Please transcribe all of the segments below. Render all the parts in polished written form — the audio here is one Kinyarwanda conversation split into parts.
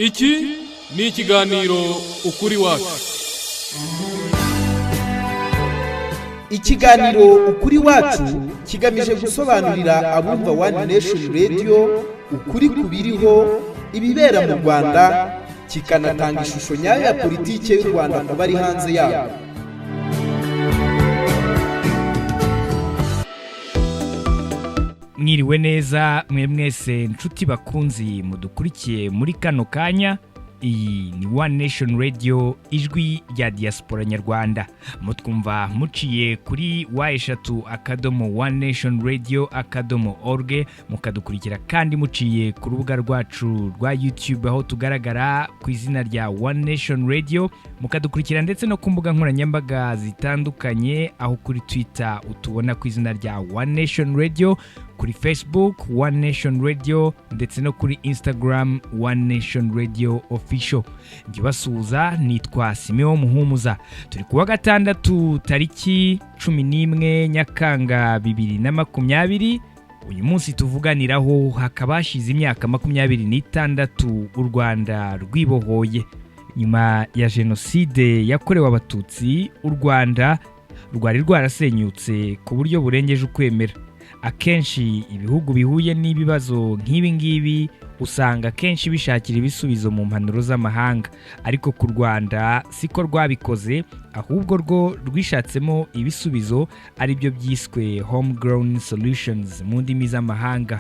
Iki ni ikiganiro Ukuri Wacu. Ikiganiro Ukuri Wacu kigamije gusobanurira abumva One Nation Radio ukuri ku biriho, ibibera mu Rwanda, kikanatanga ishusho nyayo ya politiki y'u Rwanda ku bari hanze yarwo. Mwiriwe neza mwe mwese nshuti bakunzi mudukurikiye muri kano kanya. Iyi ni One Nation Radio, ijwi rya diaspora nyarwanda. Mutwumva muciye kuri www.onenationradio.org, mukadukurikira kandi muciye ku rubuga rwacu rwa YouTube aho tugaragara ku izina rya One Nation Radio, mukadukurikira ndetse no ku mbuga nkoranyambaga zitandukanye, aho kuri Twitter utubona ku izina rya One Nation Radio, kuri Facebook One Nation Radio, ndetse no kuri Instagram One Nation Radio Official. Njye basuhuza nitwa Simeon Muhumuza. Turi kuwa gatandatu tariki 11 Nyakanga 2020. Uyu munsi tuvuganiraho hakaba hashize imyaka 26 u Rwanda rwibohoye nyuma ya jenoside yakorewe Abatutsi. U Rwanda rwari rwarasenyutse ku buryo burengeje ukwemera. Akenshi ibihugu bihuye n'ibibazo nk'ibi ngibi usanga akenshi bishakira ibisubizo mu mpanuro z'amahanga, ariko ku Rwanda siko rwabikoze, ahubwo rwo rwishatsemo ibisubizo, aribyo byiswe homegrown solutions mu ndimi z'amahanga.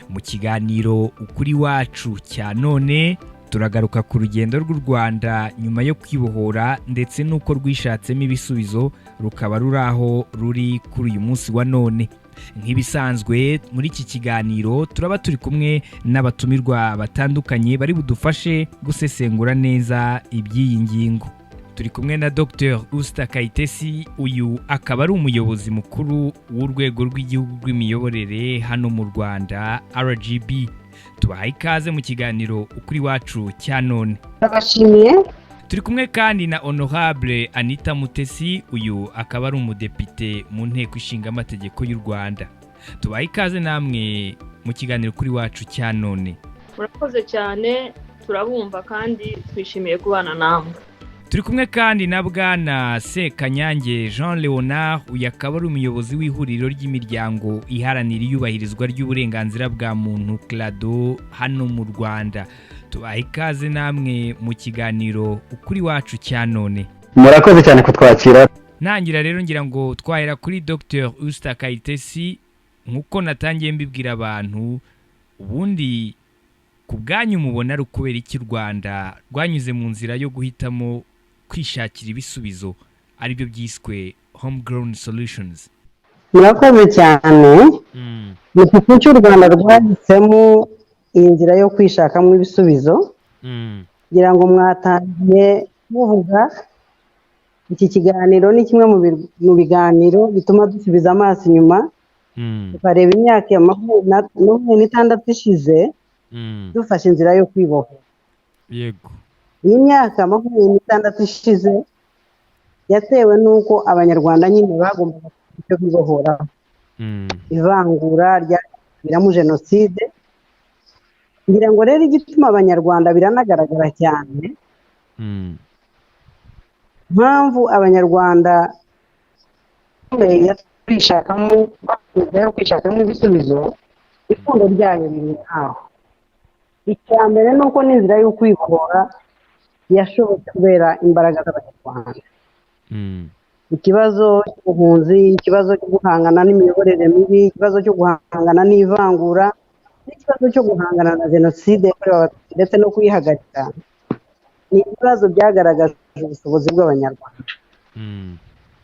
Mu kiganiro Ukuri Wacu cya none turagaruka ku rugendo rw'u Rwanda nyuma yo kwibohora, ndetse n'uko rwishatsemo ibisubizo rukaba ruri aho ruri kuri uyu munsi wa none. Nk'ibisanzwe muri iki kiganiro turaba turi kumwe n'abatumirwa batandukanye bari budufashe gusesengura neza iby'iyi ngingo. Turi kumwe na Dr Usta Kayitesi, uyu akaba ari umuyobozi mukuru w'urwego rw'igihugu rw'imiyoborere hano mu Rwanda RGB. Tubahaye ikaze mu kiganiro Ukuri Wacu cya none. Ndabashimiye. Turi kumwe kandi na Honorable Anita Mutesi, uyu akaba ari umudepite mu nteko ishinga amategeko y'u Rwanda. Tubaye ikaze namwe mu kiganiro Kuri Wacu cya none. Murakoze cyane, turabumva kandi twishimiye kubana namwe. Turi kumwe kandi na Bwana Sekanyange Jean Leonard, uyu akaba ari umuyobozi w'ihuriro ry'imiryango iharanira iyubahirizwa ry'uburenganzira bwa muntu CLADHO hano mu Rwanda. Tubaha ikaze namwe mu kiganiro Ukuri Wacu cya none. Murakoze cyane kutwakira. Ntangira rero ngira ngo twahera kuri Dr Usta Kayitesi. Nk'uko natangiye mbibwira abantu, ubundi ku bwanyu mubona ari ukubera iki Rwanda rwanyuze mu nzira yo guhitamo kwishakira ibisubizo, aribyo byiswe homegrown solutions? Murakoze cyane. Ni kuki cy'u Rwanda rwahisemo iyi nzira yo kwishakamo ibisubizo? Ngira ngo mwatangiye muvuga, iki kiganiro ni kimwe mu biganiro bituma dusubiza amaso inyuma, tukareba imyaka ya 26 ishize dufashe inzira yo kwibohora. Yego. Iyi myaka 26 ishize yatewe n'uko Abanyarwanda nyine bagombaga icyo bibohora, ivangura ryasubiramo jenoside. Ngira ngo rero igituma Abanyarwanda biranagaragara cyane, mpamvu Abanyarwanda kwishakamo kwishakamo ibisubizo, ipfundo ryayo riri aho. Icya mbere ni uko n'inzira yo kwibohora yashobotse kubera imbaraga z'Abanyarwanda. Ikibazo cy'ubuhunzi, ikibazo cyo guhangana n'imiyoborere mibi, ikibazo cyo guhangana n'ivangura, n'ikibazo cyo guhangana na jenoside yakorewe Abatutsi ndetse no kuyihagarika, ni ibibazo byagaragaje ubushobozi bw'Abanyarwanda.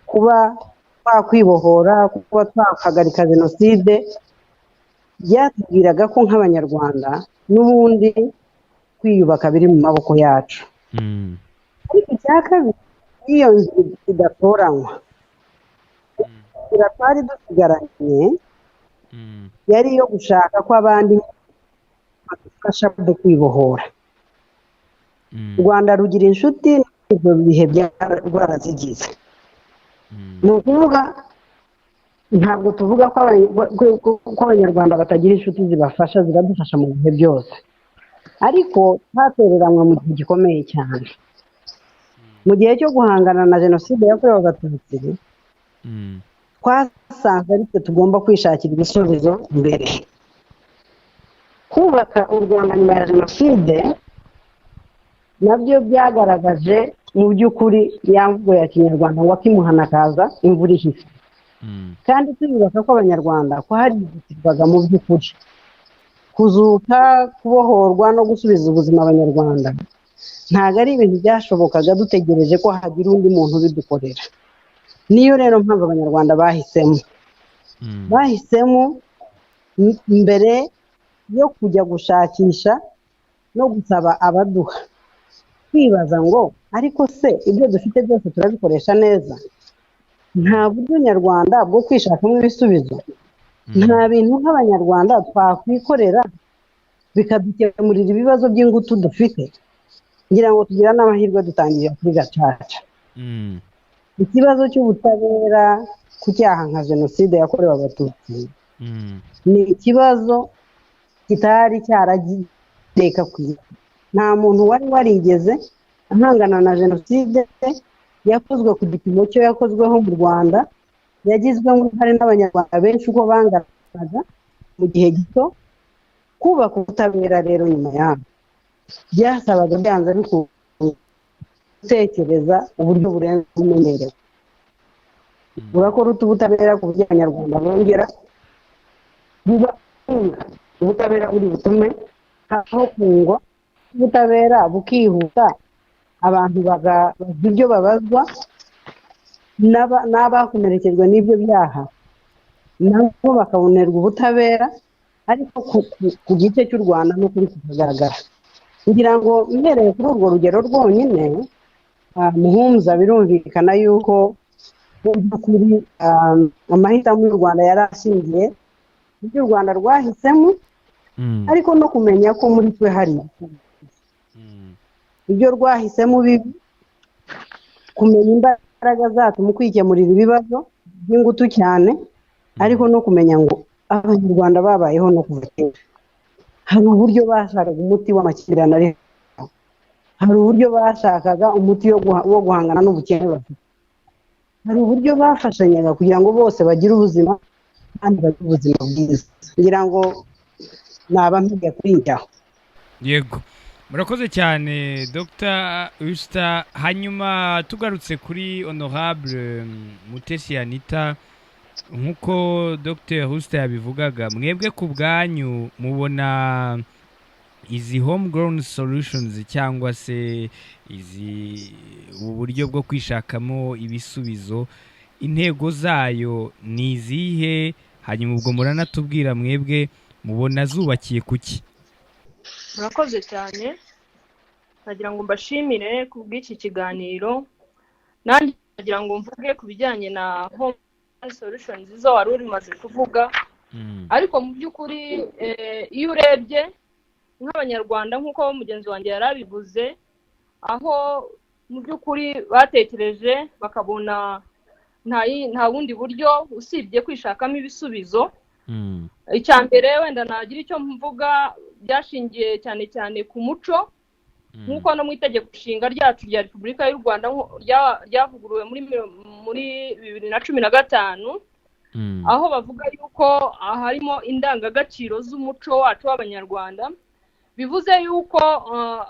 Kuba twakwibohora, kuba twahagarika jenoside, byatubwiraga ko nk'Abanyarwanda n'ubundi kwiyubaka biri mu maboko yacu. Ariko icya kabiri, iyo nzira idatoranywa, inzira twari dusigaranye yari iyo gushaka ko abandi badufasha mu kwibohora. U Rwanda rugira inshuti, ibyo bihe rwarazigize. Ni ukuvuga ntabwo tuvuga ko Abanyarwanda batagira inshuti zibafasha, ziradufasha mu bihe byose. Ariko twatereranywe mu gihe gikomeye cyane, mu gihe cyo guhangana na Jenoside yakorewe Abatutsi. Twasanze ari twe tugomba kwishakira ibisubizo mbere. Kubaka u Rwanda nyuma ya Jenoside nabyo byagaragaje mu by'ukuri ya mvugo ya Kinyarwanda ngo "Akimuhana kaza imvura ihise". Kandi tuyubaka ko Abanyarwanda ko harihutirwaga mu by'ukuri kuzuka, kubohorwa no gusubiza ubuzima Abanyarwanda, ntabwo ari ibintu byashobokaga dutegereje ko hagira undi muntu ubidukorera. Niyo rero mpamvu Abanyarwanda bahisemo mbere yo kujya gushakisha no gusaba abaduha, kwibaza ngo: "Ariko se ibyo dufite byose turabikoresha neza? Nta buryo nyarwanda bwo kwishakamo ibisubizo? Nta bintu nk'Abanyarwanda twakwikorera bikadukemurira ibibazo by'ingutu dufite?" Ngira ngo tugira n'amahirwe, dutangirira kuri Gacaca. Ikibazo cy'ubutabera ku cyaha nka Jenoside yakorewe Abatutsi ni ikibazo kitari cyaragiteka ku isi. Nta muntu wari warigeze ahangana na Jenoside yakozwe ku gipimo cyo yakozweho mu Rwanda, yagizwemo uruhare n'Abanyarwanda benshi uko banganaga mu gihe gito. Kubaka ubutabera rero nyuma yaho byasabaga byanze bikunze gutekereza uburyo burenze ubumenyerewe. Urakora ute ubutabera ku buryo Abanyarwanda bongera bubakunga, ubutabera buri butume habaho kungwa, ubutabera bukihuta, abantu bagabazwa ibyo babazwa, n'abakomerekejwe n'ibyo byaha nabo bakabonerwa ubutabera, ariko ku gice cy'u Rwanda n'ukuri kukagaragara? Ngira ngo mpereye kuri urwo rugero rwonyine, Muhumuza, birumvikana yuko mu by'ukuri amahitamo y'u Rwanda yari ashingiye ibyo u Rwanda rwahisemo, ariko no kumenya ko muri twe hari ibyo rwahisemo bibi, kumenya imbaraga zacu mu kwikemurira ibibazo by'ingutu cyane, ariko no kumenya ngo Abanyarwanda babayeho no kuva kera, hari uburyo bashakaga umuti w'amakimbirane, ari hari uburyo bashakaga umuti wo guhangana n'ubukene bafite, hari uburyo bafashanyaga kugira ngo bose bagire ubuzima kandi bagire ubuzima bwiza. Ngira ngo naba mpiga kuri njyaho. Yego, murakoze cyane, Dr Usta. Hanyuma tugarutse kuri Honorable Mutesi Anita, nk'uko Dr Usta yabivugaga, mwebwe ku bwanyu mubona izi homegrown solutions cyangwa se izi ubu buryo bwo kwishakamo ibisubizo, intego zayo ni izihe? Hanyuma ubwo muranatubwira mwebwe mubona zubakiye kuki? Murakoze cyane. Nagira ngo mbashimire ku bw'iki kiganiro. Nanjye nagira ngo mvuge ku bijyanye na home solutions zo wari urimaze kuvuga. Ariko mu by'ukuri, iyo urebye nk'Abanyarwanda, nk'uko mugenzi wanjye yari abivuze, aho mu by'ukuri batekereje bakabona nta bundi buryo usibye kwishakamo ibisubizo. Icya mbere wenda nagira icyo mvuga, byashingiye cyane cyane ku muco, nk'uko no mu Itegeko Nshinga ryacu rya Repubulika y'u Rwanda ryavuguruwe muri 2015, aho bavuga yuko harimo indangagaciro z'umuco wacu w'Abanyarwanda. Bivuze yuko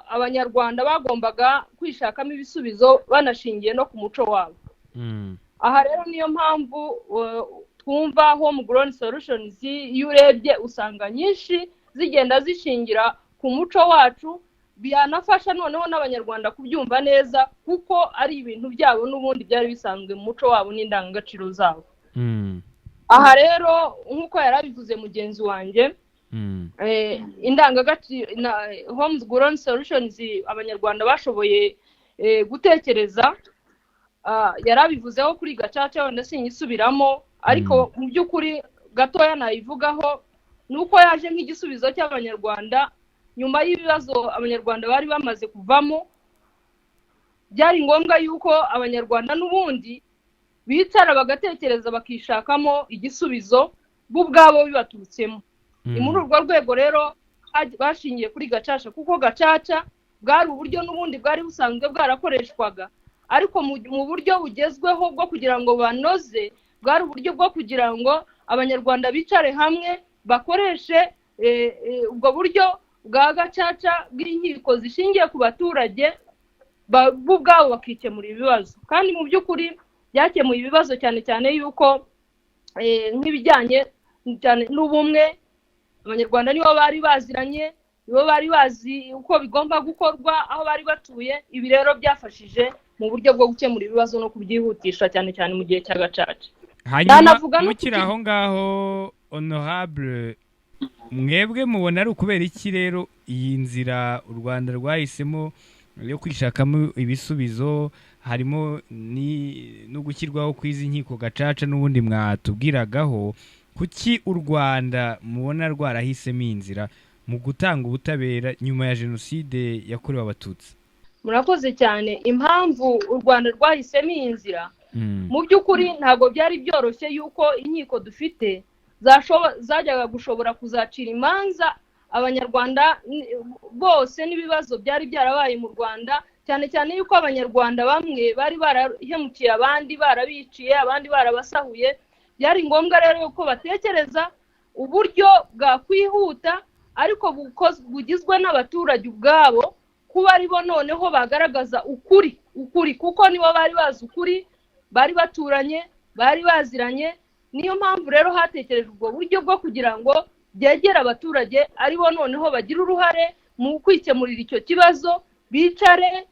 Abanyarwanda bagombaga kwishakamo ibisubizo banashingiye no ku muco wabo. Aha rero niyo mpamvu twumva home grown solutions, iyo urebye usanga nyinshi zigenda zishingira ku muco wacu, byanafasha noneho n'Abanyarwanda kubyumva neza, kuko ari ibintu byabo n'ubundi byari bisanzwe mu muco wabo n'indangagaciro zabo. Aha rero, nk'uko yari abivuze mugenzi wanjye, indangagaciro na home grown solutions Abanyarwanda bashoboye gutekereza, yari abivuzeho kuri Gacaca, wenda sinyisubiramo, ariko mu by'ukuri gatoya nayivugaho ni uko yaje nk'igisubizo cy'Abanyarwanda nyuma y'ibibazo Abanyarwanda bari bamaze kuvamo. Byari ngombwa yuko Abanyarwanda n'ubundi bicara bagatekereza, bakishakamo igisubizo bo ubwabo bibaturutsemo. Ni muri urwo rwego rero. Bashingiye kuri Gacaca, kuko Gacaca bwari uburyo n'ubundi bwari busanzwe bwarakoreshwaga, ariko mu buryo bugezweho bwo kugira ngo banoze, bwari uburyo bwo kugira ngo Abanyarwanda bicare hamwe, bakoreshe ubwo buryo bwa Gacaca bw'inkiko zishingiye ku baturage, bo ubwabo bakikemura ibibazo. Kandi mu by'ukuri byakemuye ibibazo, cyane cyane yuko nk'ibijyanye cyane n'ubumwe, Abanyarwanda nibo bari baziranye, nibo bari bazi uko bigomba gukorwa aho bari batuye. Ibi rero byafashije mu buryo bwo gukemura ibibazo no kubyihutisha, cyane cyane mu gihe cya Gacaca. Hanyuma Nanavuga no mukiri aho ngaho, honorable, mwebwe mubona ari ukubera iki rero iyi nzira u Rwanda rwahisemo yo kwishakamo ibisubizo, harimo no gushyirwaho kw'izi nkiko Gacaca n'ubundi mwatubwiragaho, kuki u Rwanda mubona rwarahisemo iyi nzira mu gutanga ubutabera nyuma ya Jenoside yakorewe Abatutsi? Murakoze cyane. Impamvu u Rwanda rwahisemo iyi nzira, mu by'ukuri ntabwo byari byoroshye yuko inkiko dufite zajyaga gushobora kuzacira imanza Abanyarwanda bose n'ibibazo byari byarabaye mu Rwanda, cyane cyane yuko Abanyarwanda bamwe bari barahemukiye abandi, barabiciye abandi, barabasahuye. Byari ngombwa rero ko batekereza uburyo bwakwihuta, ariko bugizwe n'abaturage ubwabo, kuba aribo noneho bagaragaza ukuri, kuko nibo bari bazi ukuri, bari baturanye, bari baziranye. Niyo mpamvu rero hatekerejwe ubwo buryo bwo kugira ngo byegere abaturage, aribo noneho bagira uruhare mu kwikemurira icyo kibazo, bicare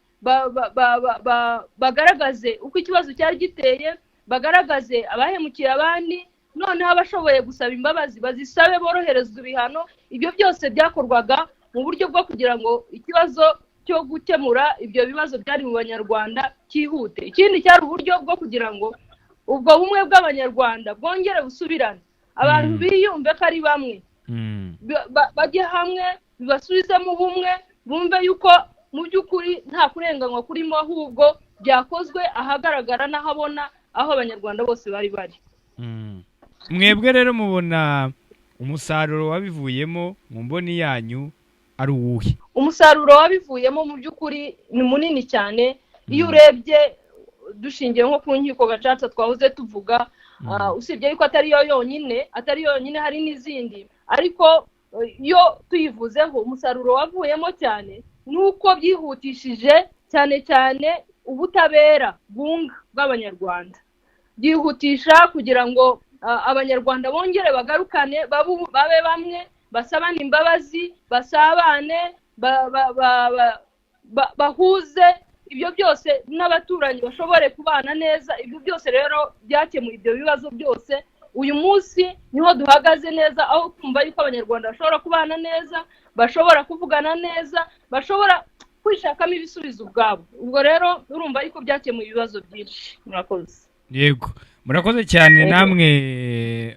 bagaragaze uko ikibazo cyari giteye, bagaragaze abahemukiye abandi, noneho abashoboye gusaba imbabazi bazisabe, boroherezwa ibihano. Ibyo byose byakorwaga mu buryo bwo kugira ngo ikibazo cyo gukemura ibyo bibazo byari mu Banyarwanda cyihute. Ikindi, cyari uburyo bwo kugira ngo ubwo bumwe bw'Abanyarwanda bwongere busubirane, abantu biyumve ko ari bamwe, bajye hamwe, bibasubizemo ubumwe, bumve yuko mu by'ukuri nta kurenganywa kurimo, ahubwo byakozwe ahagaragara n'ahabona, aho Abanyarwanda bose bari bari. Mwebwe rero mubona umusaruro wabivuyemo mu mboni yanyu ari uwuhe? Umusaruro wabivuyemo mu by'ukuri ni munini cyane. Iyo urebye, dushingiye nko ku nkiko Gacaca twahoze tuvuga, usibye yuko atari yo yonyine, hari n'izindi, ariko iyo tuyivuzeho, umusaruro wavuyemo cyane ni uko byihutishije cyane cyane ubutabera bwunga bw'Abanyarwanda, byihutisha kugira ngo Abanyarwanda bongere bagarukane, babe bamwe, basabane imbabazi, basabane, bahuze ibyo byose, n'abaturanyi bashobore kubana neza. Ibyo byose rero byakemuye ibyo bibazo byose. Uyu munsi niho duhagaze neza, aho kumva yuko Abanyarwanda bashobora kubana neza, bashobora kuvugana neza, bashobora kwishakamo ibisubizo ubwabo. Ubwo rero urumva yuko byakemuye ibibazo byinshi. Murakoze. Yego, murakoze cyane namwe,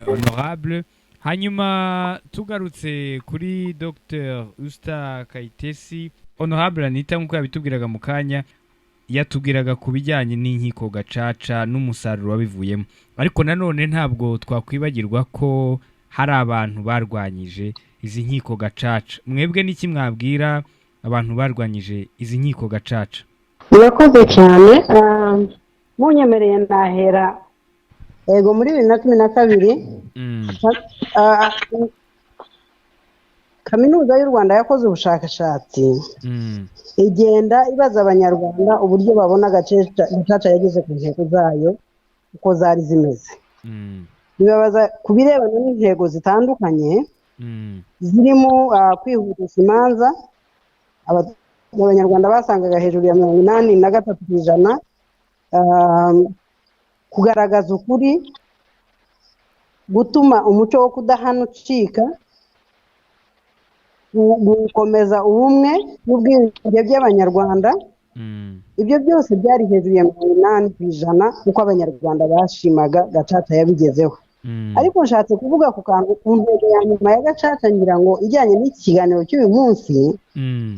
honorable. Hanyuma tugarutse kuri Dr Usta Kayitesi, honorable Anita nk'uko yabitubwiraga mu kanya, yatubwiraga ku bijyanye n'inkiko Gacaca n'umusaruro wabivuyemo, ariko nanone ntabwo twakwibagirwa ko hari abantu barwanyije izi nkiko Gacaca. Mwebwe n'iki mwabwira abantu barwanyije izi nkiko Gacaca? Murakoze cyane. Munyemereye nahera, yego, muri 2012 Kaminuza y'u Rwanda yakoze ubushakashatsi, igenda ibaza Abanyarwanda uburyo babona Gacaca yageze ku ntego zayo, uko zari zimeze. Bibabaza ku birebana n'intego zitandukanye zirimo kwihutisha imanza. Abanyarwanda basangaga hejuru ya 83%, kugaragaza ukuri, gutuma umuco wo kudahana ucika, gukomeza ubumwe n'ubwiyunge by'Abanyarwanda. Ibyo byose byari hejuru ya 80% uko Abanyarwanda bashimaga Gacaca yabigezeho. Ariko nshatse kuvuga ku kantu, ku ntego ya nyuma ya Gacaca, ngira ngo ijyanye n'iki kiganiro cy'uyu munsi.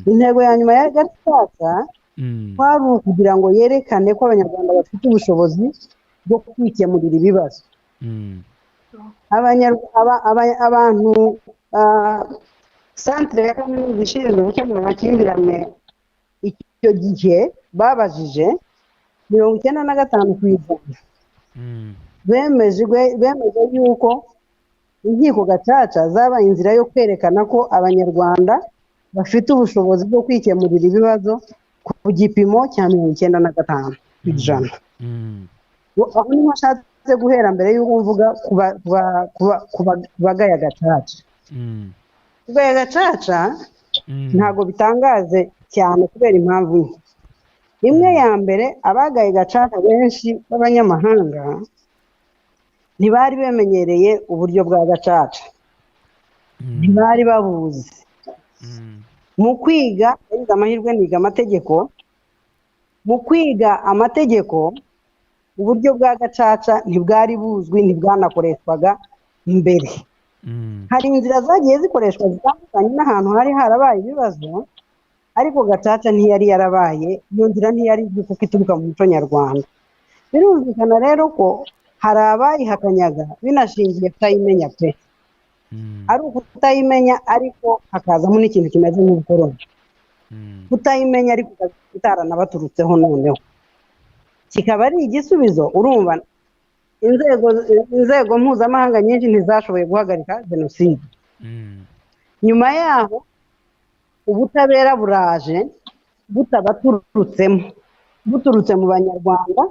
Intego ya nyuma ya Gacaca kwari ukugira ngo yerekane ko Abanyarwanda bafite ubushobozi bwo kwikemurira ibibazo. Abantu Centre ya kaminuza ishinzwe gukemura amakimbirane, icyo gihe babajije 95% bemeje yuko inkiko gacaca zabaye inzira yo kwerekana ko Abanyarwanda bafite ubushobozi bwo kwikemurira ibibazo ku gipimo cya 95%. Aho niho nshatse guhera mbere y'uko mvuga ku bagaya gacaca. Kugaya gacaca ntabwo bitangaje cyane kubera impamvu nke. Imwe ya mbere, abagaye gacaca benshi b'abanyamahanga ntibari bamenyereye uburyo bwa gacaca, ntibari babuzi. Mu kwiga, yagize amahirwe niga amategeko, mu kwiga amategeko uburyo bwa gacaca ntibwari buzwi, ntibwanakoreshwaga mbere. Hari inzira zagiye zikoreshwa zitandukanye n'ahantu hari harabaye ibibazo, ariko gacaca ntiyari yarabaye, iyo nzira ntiyari izwi kuko ituruka mu muco nyarwanda. Birumvikana rero ko hari abayihakanyaga binashingiye kutayimenya pe, ari ukutayimenya, ariko hakazamo n'ikintu kimeze nk'ubukoroni. Kutayimenya ariko itaranabaturutseho, noneho kikaba ari igisubizo. Urumva inzego mpuzamahanga nyinshi ntizashoboye guhagarika jenoside. Nyuma yaho ubutabera buraje butabaturutsemo, buturutse mu Banyarwanda.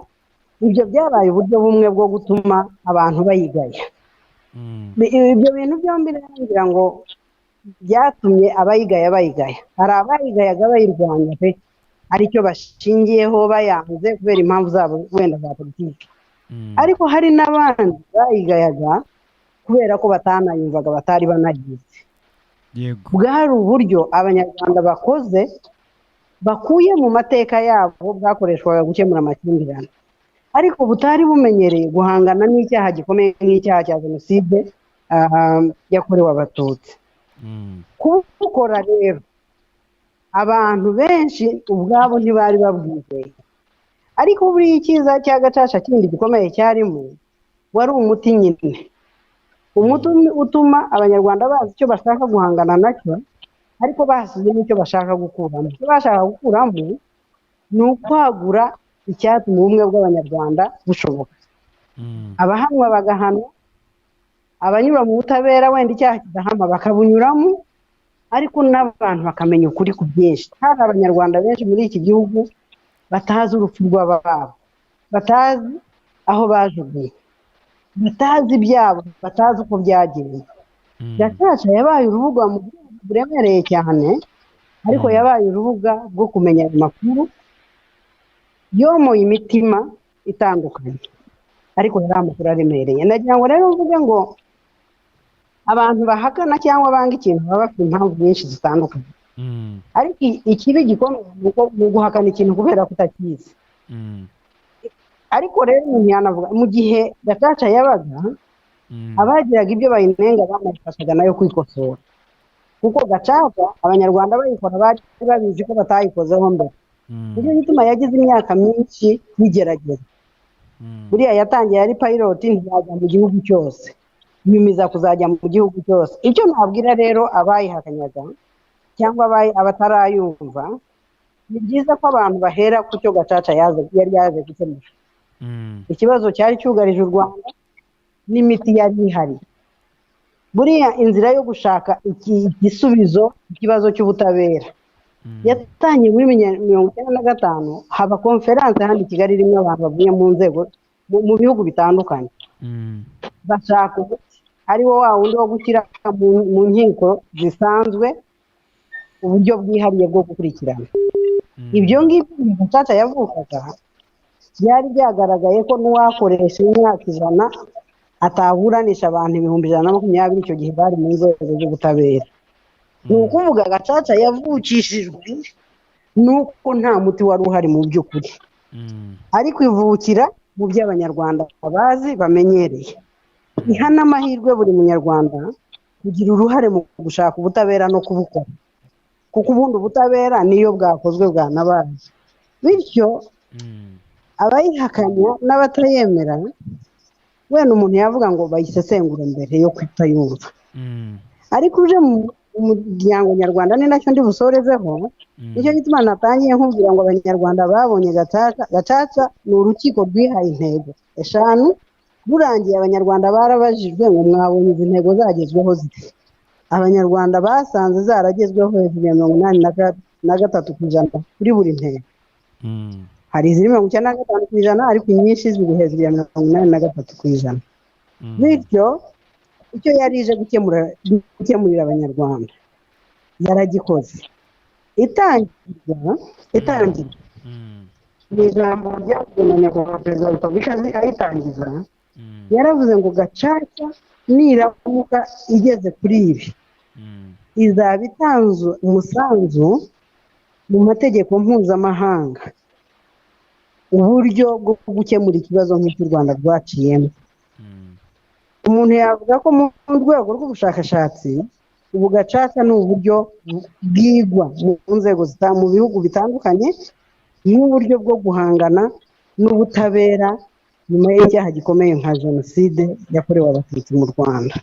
Ibyo byabaye uburyo bumwe bwo gutuma abantu bayigaya. Ibyo bintu byombi rero ngira ngo byatumye abayigaya bayigaya. Hari abayigayaga bayirwanya pe, aricyo bashingiyeho bayanze kubera impamvu zabo wenda za politiki, ariko hari n'abandi bayigayaga kubera ko batanayumvaga, batari banagize. Bwari uburyo Abanyarwanda bakoze bakuye mu mateka yabo bwakoreshwaga gukemura amakimbirane, ariko butari bumenyereye guhangana n'icyaha gikomeye nk'icyaha cya jenoside yakorewe Abatutsi. Kubukora rero abantu benshi ubwabo ntibari babwizeye, ariko buriya icyiza cya gacaca kindi gikomeye cyarimo wari umuti nyine, umuti utuma Abanyarwanda bazi icyo bashaka guhangana nacyo, ariko basize n'icyo bashaka gukuramo. Icyo bashaka gukuramo ni ukwagura icyatuma ubumwe bw'Abanyarwanda bushoboka, abahanwa bagahanwa, abanyura mu butabera wenda icyaha kidahama bakabunyuramo, ariko n'abantu bakamenya ukuri ku byinshi. Hari Abanyarwanda benshi muri iki gihugu batazi urupfu rw'ababo, batazi aho bajuguye, batazi ibyabo, batazi uko byagenze. Gacaca yabaye urubuga mu buremereye cyane, ariko yabaye urubuga rwo kumenya amakuru yomoye imitima itandukanye, ariko yari amakuru aremereye. Nagira ngo rero mvuge ngo abantu bahakana cyangwa banga ikintu baba bafite impamvu nyinshi zitandukanye, ariko ikibi gikomeye ni uguhakana ikintu kubera kutakizi. Ariko rero umuntu yanavuga mu gihe gacaca yabaga, abagiraga ibyo bayinenga banayifashaga nayo kwikosora, kuko gacaca Abanyarwanda bayikora bari babizi ko batayikozeho mbere. Nicyo gituma yagize imyaka myinshi yigerageza. Buriya yatangiye ari pilot, ntiyajya mu gihugu cyose, nyumiza kuzajya mu gihugu cyose. Icyo nabwira rero abayihakanyaga cyangwa abatarayumva, ni byiza ko abantu bahera ku cyo gacaca yari yaje gukemura. Ikibazo cyari cyugarije u Rwanda n'imiti yari ihari. Buriya inzira yo gushaka igisubizo ikibazo cy'ubutabera yatangiye muri 1995, haba konferanse hano i Kigali irimo abantu bavuye mu nzego mu bihugu bitandukanye, bashaka umuti ari wo wa wundi wo gushyira mu nkiko zisanzwe uburyo bwihariye bwo gukurikirana. Ibyo ngibyo gacaca yavukaga byari byagaragaye ko n'uwakoresha imyaka 100 ataburanisha abantu 120,000 icyo gihe bari mu nzego z'ubutabera. Ni ukuvuga gacaca yavukishijwe nuko nta muti wari uhari mu by'ukuri, ariko ivukira mu byo Abanyarwanda bazi bamenyereye. Iha n'amahirwe buri munyarwanda kugira uruhare mu gushaka ubutabera no kubukora, kuko ubundi ubutabera niyo bwakozwe bwanabaye. Bityo abayihakanya n'abatayemera, wenda umuntu yavuga ngo bayisesengure mbere yo kutayumva, ariko uje mu Umuryango nyarwanda, ni nacyo ndi busorezeho, nicyo gituma natangiye nkubwira ngo Abanyarwanda babonye Gacaca. Gacaca ni urukiko rwihaye intego 5. Rurangiye, Abanyarwanda barabajijwe ngo: "Mwabonye izi ntego zagezweho zite?" Abanyarwanda basanze zaragezweho hejuru ya 83% kuri buri ntego. Hari iziri 95%, ariko inyinshi ziri hejuru ya 83%. Bityo icyo yari ije gukemurira Abanyarwanda yaragikoze. Itangira, ni ijambo ryavuzwe na Nyakubahwa Perezida wa Repubulika ayitangiza. Yaravuze ngo Gacaca niramuka igeze kuri ibi, izaba itanze umusanzu mu mategeko mpuzamahanga, uburyo bwo gukemura ikibazo nk'icyo u Rwanda rwaciyemo. Umuntu yavuga ko mu rwego rw'ubushakashatsi ubu Gacaca ni uburyo bwigwa mu nzego, mu bihugu bitandukanye, nk'uburyo bwo guhangana n'ubutabera nyuma y'icyaha gikomeye nka Jenoside yakorewe Abatutsi mu Rwanda.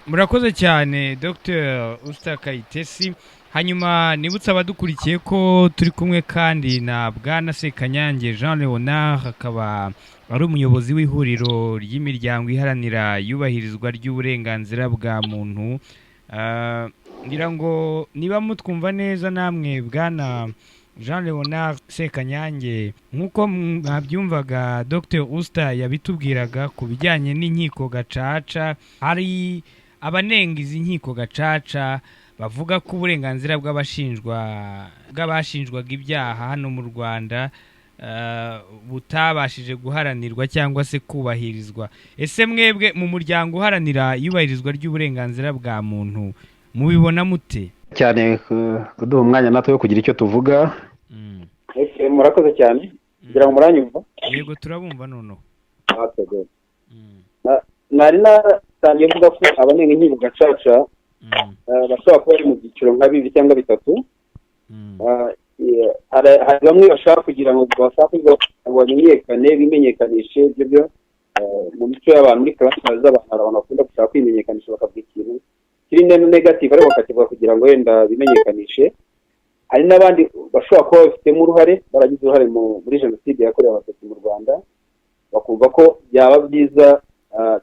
Murakoze cyane, Dr Usta Kayitesi. Hanyuma nibutse abadukurikiye ko turi kumwe kandi na Bwana Sekanyange Jean Leonard, akaba ari umuyobozi w'ihuriro ry'imiryango iharanira iyubahirizwa ry'uburenganzira bwa muntu. Ngira ngo niba mutwumva neza namwe, Bwana Jean Leonard Sekanyange, nk'uko mwabyumvaga Dr Usta yabitubwiraga ku bijyanye n'inkiko Gacaca, hari abanenga izi nkiko Gacaca bavuga ko uburenganzira bw'abashinjwa, bw'abashinjwaga ibyaha hano mu Rwanda, butabashije guharanirwa cyangwa se kubahirizwa. Ese mwebwe mu muryango uharanira iyubahirizwa ry'uburenganzira bwa muntu mubibona mute? Cyane kuduha umwanya natwe wo kugira icyo tuvuga. Murakoze cyane. Kugira ngo muranyumva? Yego, turabumva noneho. Nari natangiye mvuga ko abanenga inkiko Gacaca bashobora kuba bari mu byiciro nka bibiri cyangwa bitatu. Hari bamwe bashaka kugira ngo bashaka ngo bamenyekane, bimenyekanishe. Ibyo byo mu mico y'abantu, muri karasitari z'abantu, hari abantu bakunda gushaka kwimenyekanisha, bakavuga ikintu kiri negative ariko bakakivuga kugira ngo wenda bimenyekanishe. Hari n'abandi bashobora kuba babifitemo uruhare, baragize uruhare muri Jenoside yakorewe Abatutsi mu Rwanda, bakumva ko byaba byiza,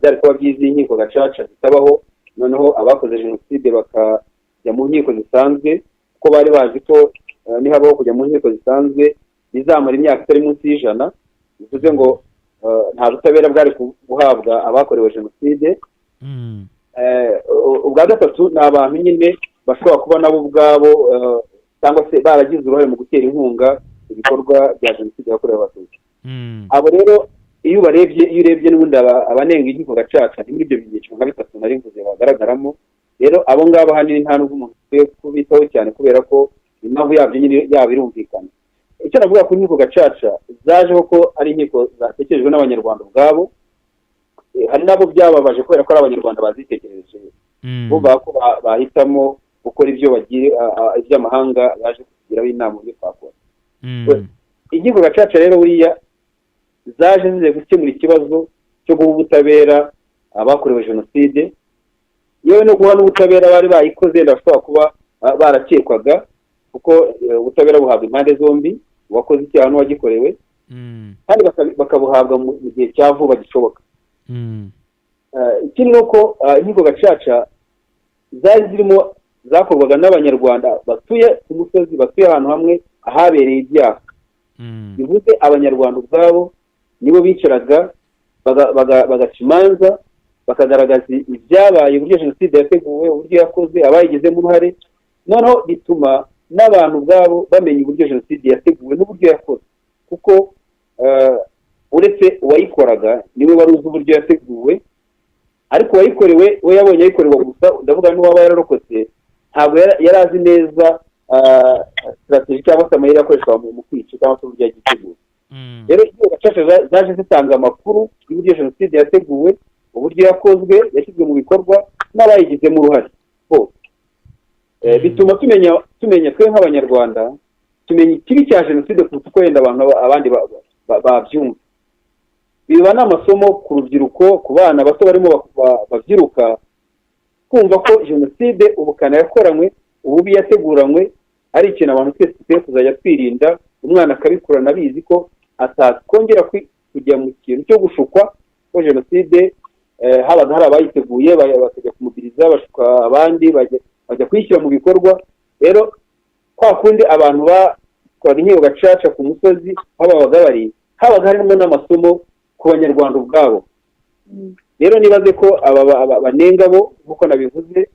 byari kuba byiza iyo inkiko Gacaca zitabaho, noneho abakoze Jenoside bakajya mu nkiko zisanzwe, kuko bari bazi ko nihabaho kujya mu nkiko zisanzwe bizamara imyaka itari munsi y'100, bivuze ngo nta butabera bwari guhabwa abakorewe Jenoside. Ubwa gatatu ni abantu nyine bashobora kuba nabo ubwabo cyangwa se baragize uruhare mu gutera inkunga ibikorwa bya Jenoside yakorewe Abatutsi. Abo rero iyo ubarebye, iyo urebye n'ubundi abanenga inkiko Gacaca ni muri ibyo byiciro nka bitatu nari mvuze bagaragaramo. Rero abo ngabo ahanini nta n'ubwo umuntu akwiye kubitaho cyane, kubera ko impamvu yabyo nyine yabo irumvikana. Icyo navuga ku nkiko Gacaca, zajeho ko ari inkiko zatekerejwe n'Abanyarwanda ubwabo. Hari n'abo byababaje kubera ko ari Abanyarwanda bazitekereje, bumva ko bahitamo gukora ibyo bagiye, iby'amahanga yaje kutugiraho inama uburyo twakora. Inkiko Gacaca rero buriya zaje zize gukemura ikibazo cyo guha ubutabera abakorewe Jenoside, yewe no guha n'ubutabera bari bayikoze bashobora kuba barakekwaga, kuko ubutabera buhabwa impande zombi, uwakoze icyaha n'uwagikorewe, kandi bakabuhabwa mu gihe cya vuba gishoboka. Ikindi ni uko inkiko Gacaca zari zirimo zakorwaga n'Abanyarwanda batuye ku musozi, batuye ahantu hamwe ahabereye ibyaha. Bivuze Abanyarwanda ubwabo nibo bicaraga bagaca imanza, bakagaragaza ibyabaye, uburyo Jenoside yateguwe, uburyo yakozwe, abayigizemo uruhare. Noneho bituma n'abantu ubwabo bamenya uburyo Jenoside yateguwe n'uburyo yakozwe, kuko uretse uwayikoraga niwe wari uzi uburyo yateguwe, ariko uwayikorewe we yabonye ayikorerwa gusa, ndavuga n'uwaba yararokotse, ntabwo yari azi neza strategy cyangwa se amayeri akoreshwa mu kwica cyangwa se uburyo yagiteguwe. Rero inkiko Gacaca zaje zitanga amakuru y'uburyo Jenoside yateguwe, uburyo yakozwe, yashyizwe mu bikorwa n'abayigizemo uruhare bose. Bituma tumenya twe nk'Abanyarwanda, tumenya ikibi cya Jenoside kuruta uko wenda abantu abandi babyumva. Biba n'amasomo ku rubyiruko, ku bana bato barimo babyiruka. Kumva ko jenoside ubukana yakoranywe, ububi yateguranywe, ari ikintu abantu twese dukwiye kuzajya twirinda. Umwana akabikurana abizi ko atakongera kujya mu kintu cyo gushukwa, ko jenoside habaga hari abayiteguye, bakajya kumubiriza, bashuka abandi, bajya kuyishyira mu bikorwa. Rero kwa kundi abantu bakoraga inkiko gacaca ku musozi aho babaga bari, habaga harimo n'amasomo ku banyarwanda ubwabo. Rero nibaze ko aba banenga bo, nk'uko nabivuze,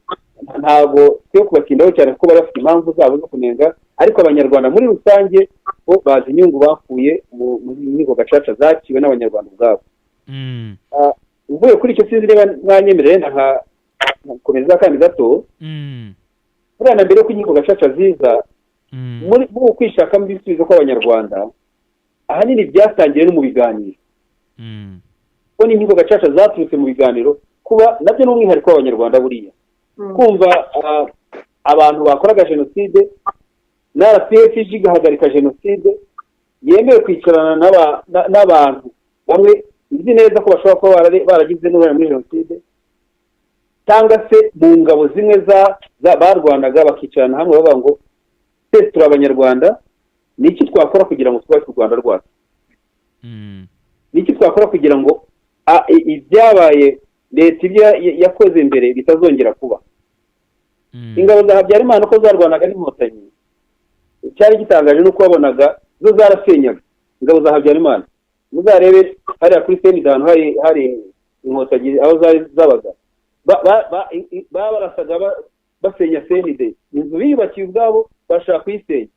ntabwo twe kubatindaho cyane kuko bari bafite impamvu zabo zo kunenga, ariko abanyarwanda muri rusange bo bazi inyungu bakuye mu nkiko gacaca zaciwe n'abanyarwanda ubwabo. Uvuye kuri icyo, sinzi niba mwanyemereye nkakomeza kandi gato. Buriya na mbere yuko inkiko gacaca ziza, muri ukwishakamo ibisubizo kw'abanyarwanda, ahanini byatangiye no mu biganiro, kuko n'inkiko gacaca zaturutse mu biganiro. Kuba nabyo ni umwihariko w'abanyarwanda, buriya kumva abantu bakoraga jenoside na RPF igahagarika jenoside, yemewe kwicarana n'abantu bamwe izi neza ko bashobora kuba baragize n'uruhare muri jenoside, cyangwa se mu ngabo zimwe barwanaga, bakicarana hamwe bavuga ngo twese turi abanyarwanda, ni iki twakora kugira ngo twubake u Rwanda rwacu, ni iki twakora kugira ngo ibyabaye leta ibyo yakoze mbere bitazongera kuba. Ingabo za Habyarimana uko zarwanaga n'inkotanyi, icyari gitangaje ni uko wabonaga zo zarasenyaga. Ingabo za Habyarimana, muzarebe hariya kuri senida ahantu hari inkotanyi aho zari zabaga, barasaga basenya senide, inzu biyubakiye ubwabo bashaka kuyisenya.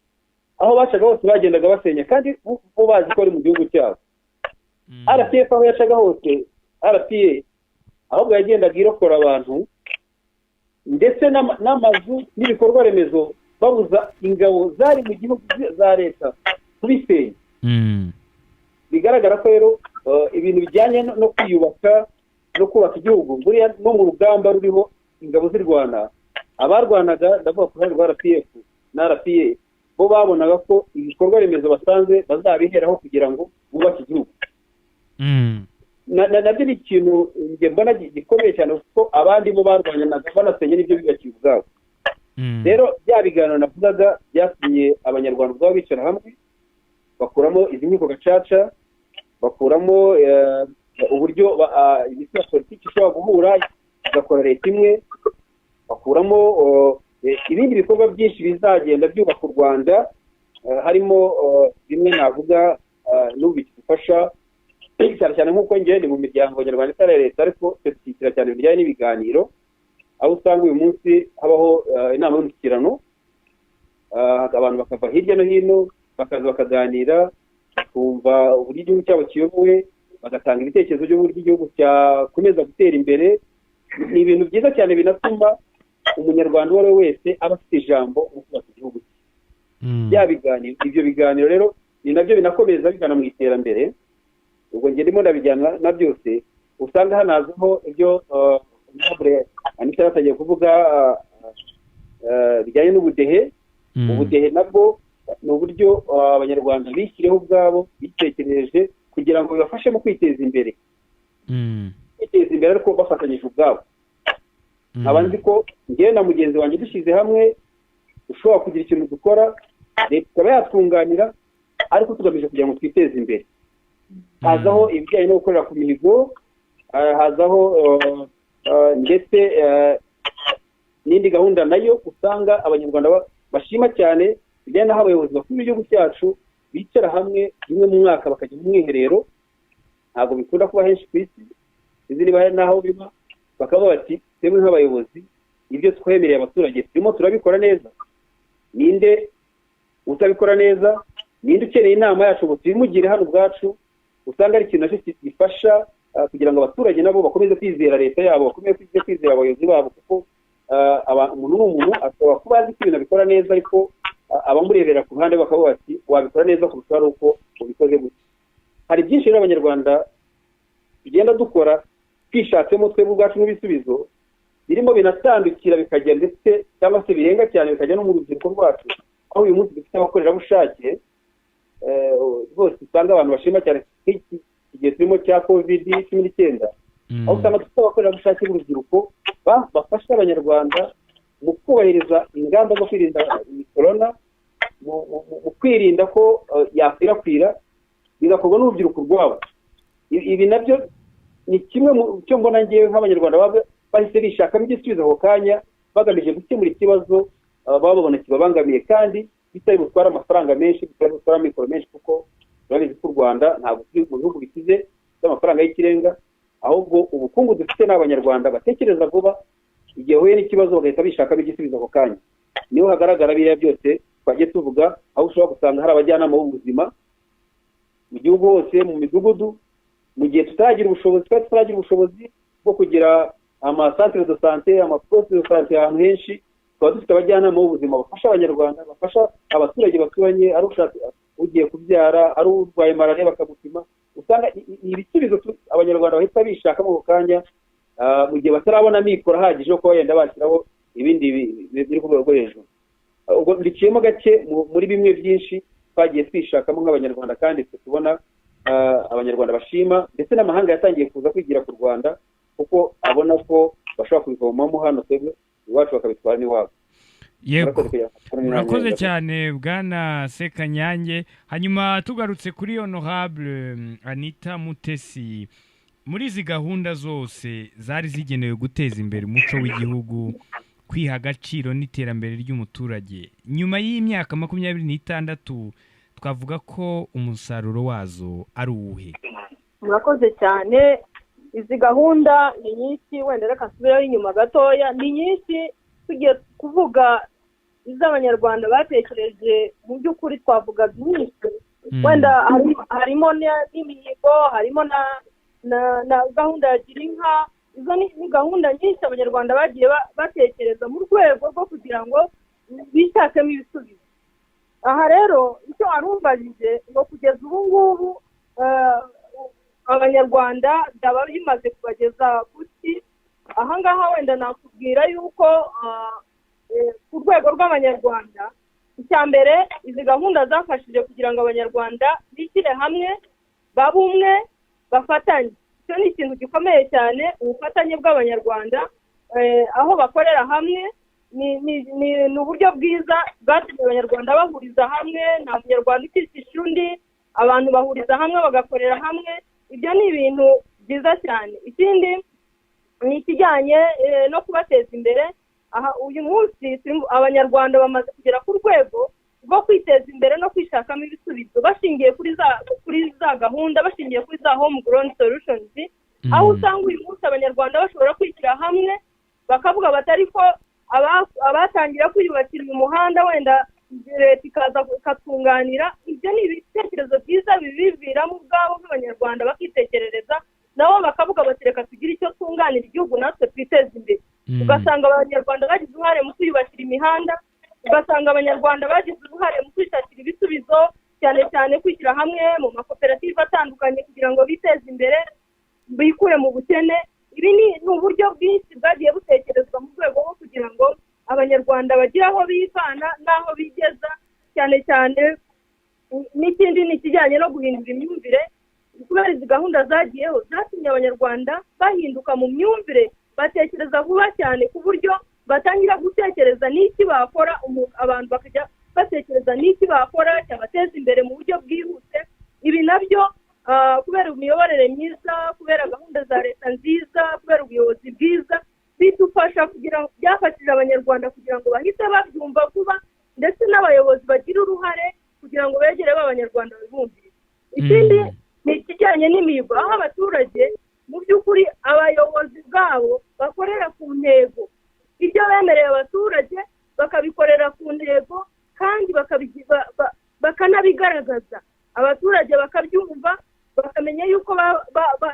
Aho bacaga hose bagendaga basenya, kandi bo bazi ko ari mu gihugu cyabo. RPF aho yacaga hose, RPA ahubwo yagendaga irokora abantu ndetse n'amazu n'ibikorwa remezo, babuza ingabo zari mu gihugu za leta kubisenya. Bigaragara ko rero ibintu bijyanye no kwiyubaka no kubaka igihugu, buriya no mu rugamba ruriho ingabo zirwana, abarwanaga, ndavuga ku ruhande rwa RPF na RPA, bo babonaga ko ibikorwa remezo basanze bazabiheraho kugira ngo bubake igihugu. Nabyo ni ikintu njye mbona gikomeye cyane, kuko abandi bo barwanyanaga banasenya n'ibyo biyubakiye ubwabo. Rero bya biganiro navugaga byatumye abanyarwanda ubwabo bicara hamwe, bakuramo izi nkiko gacaca, bakuramo uburyo imitwe ya politiki ishobora guhura igakora leta imwe, bakuramo ibindi bikorwa byinshi bizagenda byubaka u Rwanda, harimo bimwe navuga n'ubu bikidufasha cyane cyane, nk'uko njye ni mu miryango nyarwanda itari leta, ariko dushyigikira cyane ibijyanye n'ibiganiro, aho usanga uyu munsi habaho inama y'umushyikirano, abantu bakava hirya no hino bakaza bakaganira, bakumva uburyo igihugu cyabo kiyobowe, bagatanga ibitekerezo by'uburyo igihugu cyakomeza gutera imbere. Ni ibintu byiza cyane binatuma umunyarwanda uwo ari we wese aba afite ijambo mu kubaka igihugu cye. Bya biganiro, ibyo biganiro rero ni nabyo binakomeza bigana mu iterambere. Ubwo njye ndimo ndabijyana na byose, usanga hanazaho ibyo Anita yatagiye kuvuga bijyanye n'ubudehe. Ubudehe nabwo ni uburyo abanyarwanda bishyiriyeho ubwabo, bitekereje kugira ngo bibafashe mu kwiteza imbere, kwiteza imbere ariko bafatanyije ubwabo. Nkaba nzi ko njyewe na mugenzi wanjye dushyize hamwe ushobora kugira ikintu dukora, leta ikaba yatwunganira, ariko tugamije kugira ngo twiteze imbere. Hazaho ibijyanye no gukorera ku mihigo, hazaho ndetse n'indi gahunda nayo usanga abanyarwanda bashima cyane, bijyanye n'aho abayobozi bakuru b'igihugu cyacu bicara hamwe rimwe mu mwaka bakajya mu mwiherero. Ntabwo bikunda kuba henshi ku isi, izi niba hari n'aho biba, bakavuga bati twebwe nk'abayobozi ibyo twemereye abaturage turimo turabikora neza, ninde utabikora neza, ninde ukeneye inama yacu ngo tubimugire hano ubwacu. Usanga ari ikintu nacyo gifasha kugira ngo abaturage nabo bakomeze kwizera leta yabo, bakomeze kwizera abayobozi babo, kuko umuntu n'umuntu ashobora kuba azi ko ibintu abikora neza, ariko abamurebera ku ruhande bakavuga bati wabikora neza kurusha ari uko ubikoze gutya. Hari byinshi rero abanyarwanda tugenda dukora twishatsemo twebwe ubwacu n'ibisubizo birimo binatandukira bikajya ndetse cyangwa se birenga cyane bikajya no mu rubyiruko rwacu, aho uyu munsi dufite abakorerabushake rwose usanga abantu bashima cyane. Nk'iki igihe turimo cya COVID-19, Aho usanga dufite abakorerabushake b'urubyiruko bafasha Abanyarwanda mu kubahiriza ingamba zo kwirinda korona, mu kwirinda ko yakwirakwira, bigakorwa n'urubyiruko rwabo. Ibi nabyo ni kimwe mu cyo mbona ngewe nk'Abanyarwanda bahise bishakamo igisubizo ako kanya, bagamije gukemura ikibazo baba babona kibabangamiye, kandi bitari butware amafaranga menshi, bitari butware amikoro menshi, kuko turabizi ko u Rwanda ntabwo turi mu bihugu bikize by'amafaranga y'ikirenga, ahubwo ubukungu dufite ni Abanyarwanda batekereza vuba, igihe bahuye n'ikibazo bagahita bishakamo igisubizo ako kanya. Niho hagaragara biriya byose twagiye tuvuga, aho ushobora gusanga hari abajyanama b'ubuzima mu gihugu hose, mu midugudu, mu gihe tutaragira ubushobozi, twari tutaragira ubushobozi bwo kugira amasantere de sante, amaposite de sante ahantu henshi, tukaba dufite abajyanama b'ubuzima bafasha Abanyarwanda, bafasha abaturage baturanye, ari ushatse ugiye kubyara, ari urwaye malariya bakamupima. Usanga ibisubizo Abanyarwanda bahita bishakamo ako kanya, mu gihe batarabona amikoro ahagije yo kuba yenda bashyiraho ibindi biri ku rwego rwo hejuru. Ubwo mbiciyemo gake muri bimwe byinshi twagiye twishakamo nk'Abanyarwanda, kandi twe tubona Abanyarwanda bashima, ndetse n'amahanga yatangiye kuza kwigira ku Rwanda, kuko abona ko bashobora kubivomamo hano twebwe iwacu bakabitwara n'iwabo. Yego, murakoze cyane Bwana Sekanyange. Hanyuma tugarutse kuri Honorable Anita Mutesi, muri izi gahunda zose zari zigenewe guteza imbere umuco w'igihugu, kwiha agaciro n'iterambere ry'umuturage, nyuma y'imyaka 26 twavuga ko umusaruro wazo ari uwuhe? Murakoze cyane. Izi gahunda ni nyinshi, wenda reka nsubireho inyuma gatoya. Ni nyinshi, tugiye kuvuga iz'Abanyarwanda batekereje, mu by'ukuri twavuga byinshi. Wenda harimo n'imihigo, harimo na gahunda ya Gira inka. Izo ni gahunda nyinshi Abanyarwanda bagiye batekereza mu rwego rwo kugira ngo bishakemo ibisubizo. Aha rero icyo warumbajije ngo kugeza ubu ngubu Abanyarwanda byaba bimaze kubageza kuki, aha ngaha wenda nakubwira yuko ku rwego rw'Abanyarwanda, icya mbere izi gahunda zafashije kugira ngo Abanyarwanda bishyire hamwe, babe umwe, bafatanye. Icyo ni ikintu gikomeye cyane, ubufatanye bw'Abanyarwanda aho bakorera hamwe ni uburyo bwiza bwatumye Abanyarwanda bahuriza hamwe. Nta Munyarwanda ukikisha undi, abantu bahuriza hamwe bagakorera hamwe. Ibyo ni ibintu byiza cyane. Ikindi ni ikijyanye no kubateza imbere. Aha uyu munsi Abanyarwanda bamaze kugera ku rwego rwo kwiteza imbere no kwishakamo ibisubizo, bashingiye kuri za gahunda, bashingiye kuri za home grown solutions, aho usanga uyu munsi Abanyarwanda bashobora kwishyira hamwe bakavuga batari ko abatangira kwiyubakira uyu muhanda, wenda leta ikaza ikatunganira. Ibyo ni ibitekerezo byiza bibiviramo ubwabo b'Abanyarwanda, bakitekerereza nabo bakavuga bati reka tugire icyo twunganira igihugu natwe twiteze imbere. Ugasanga Abanyarwanda bagize uruhare mu kwiyubakira imihanda, ugasanga Abanyarwanda bagize uruhare mu kwishakira ibisubizo, cyane cyane kwishyira hamwe mu makoperative atandukanye kugira ngo biteze imbere, bikure mu bukene. Ibi ni uburyo bwinshi bwagiye butekerezwa mu rwego rwo kugira ngo Abanyarwanda bagire aho bivana n'aho bigeza. Cyane cyane n'ikindi ni ikijyanye no guhindura imyumvire. Kubera izi gahunda zagiyeho zatumye Abanyarwanda bahinduka mu myumvire, batekereza vuba cyane, ku buryo batangira gutekereza n'iki bakora, abantu bakajya batekereza n'iki bakora cyabateza imbere mu buryo bwihuse. Ibi nabyo kubera imiyoborere myiza, kubera gahunda za leta nziza, kubera ubuyobozi bwiza, bidufasha kugira, byafashije Abanyarwanda kugira ngo bahite babyumva vuba, ndetse n'abayobozi bagira uruhare kugira ngo begere b'Abanyarwanda babibumvire. Ikindi ni ikijyanye n'imihigo, aho abaturage mu by'ukuri abayobozi bwabo bakorera ku ntego, ibyo bemereye abaturage bakabikorera ku ntego, kandi bakanabigaragaza, abaturage bakabyumva, bakamenya yuko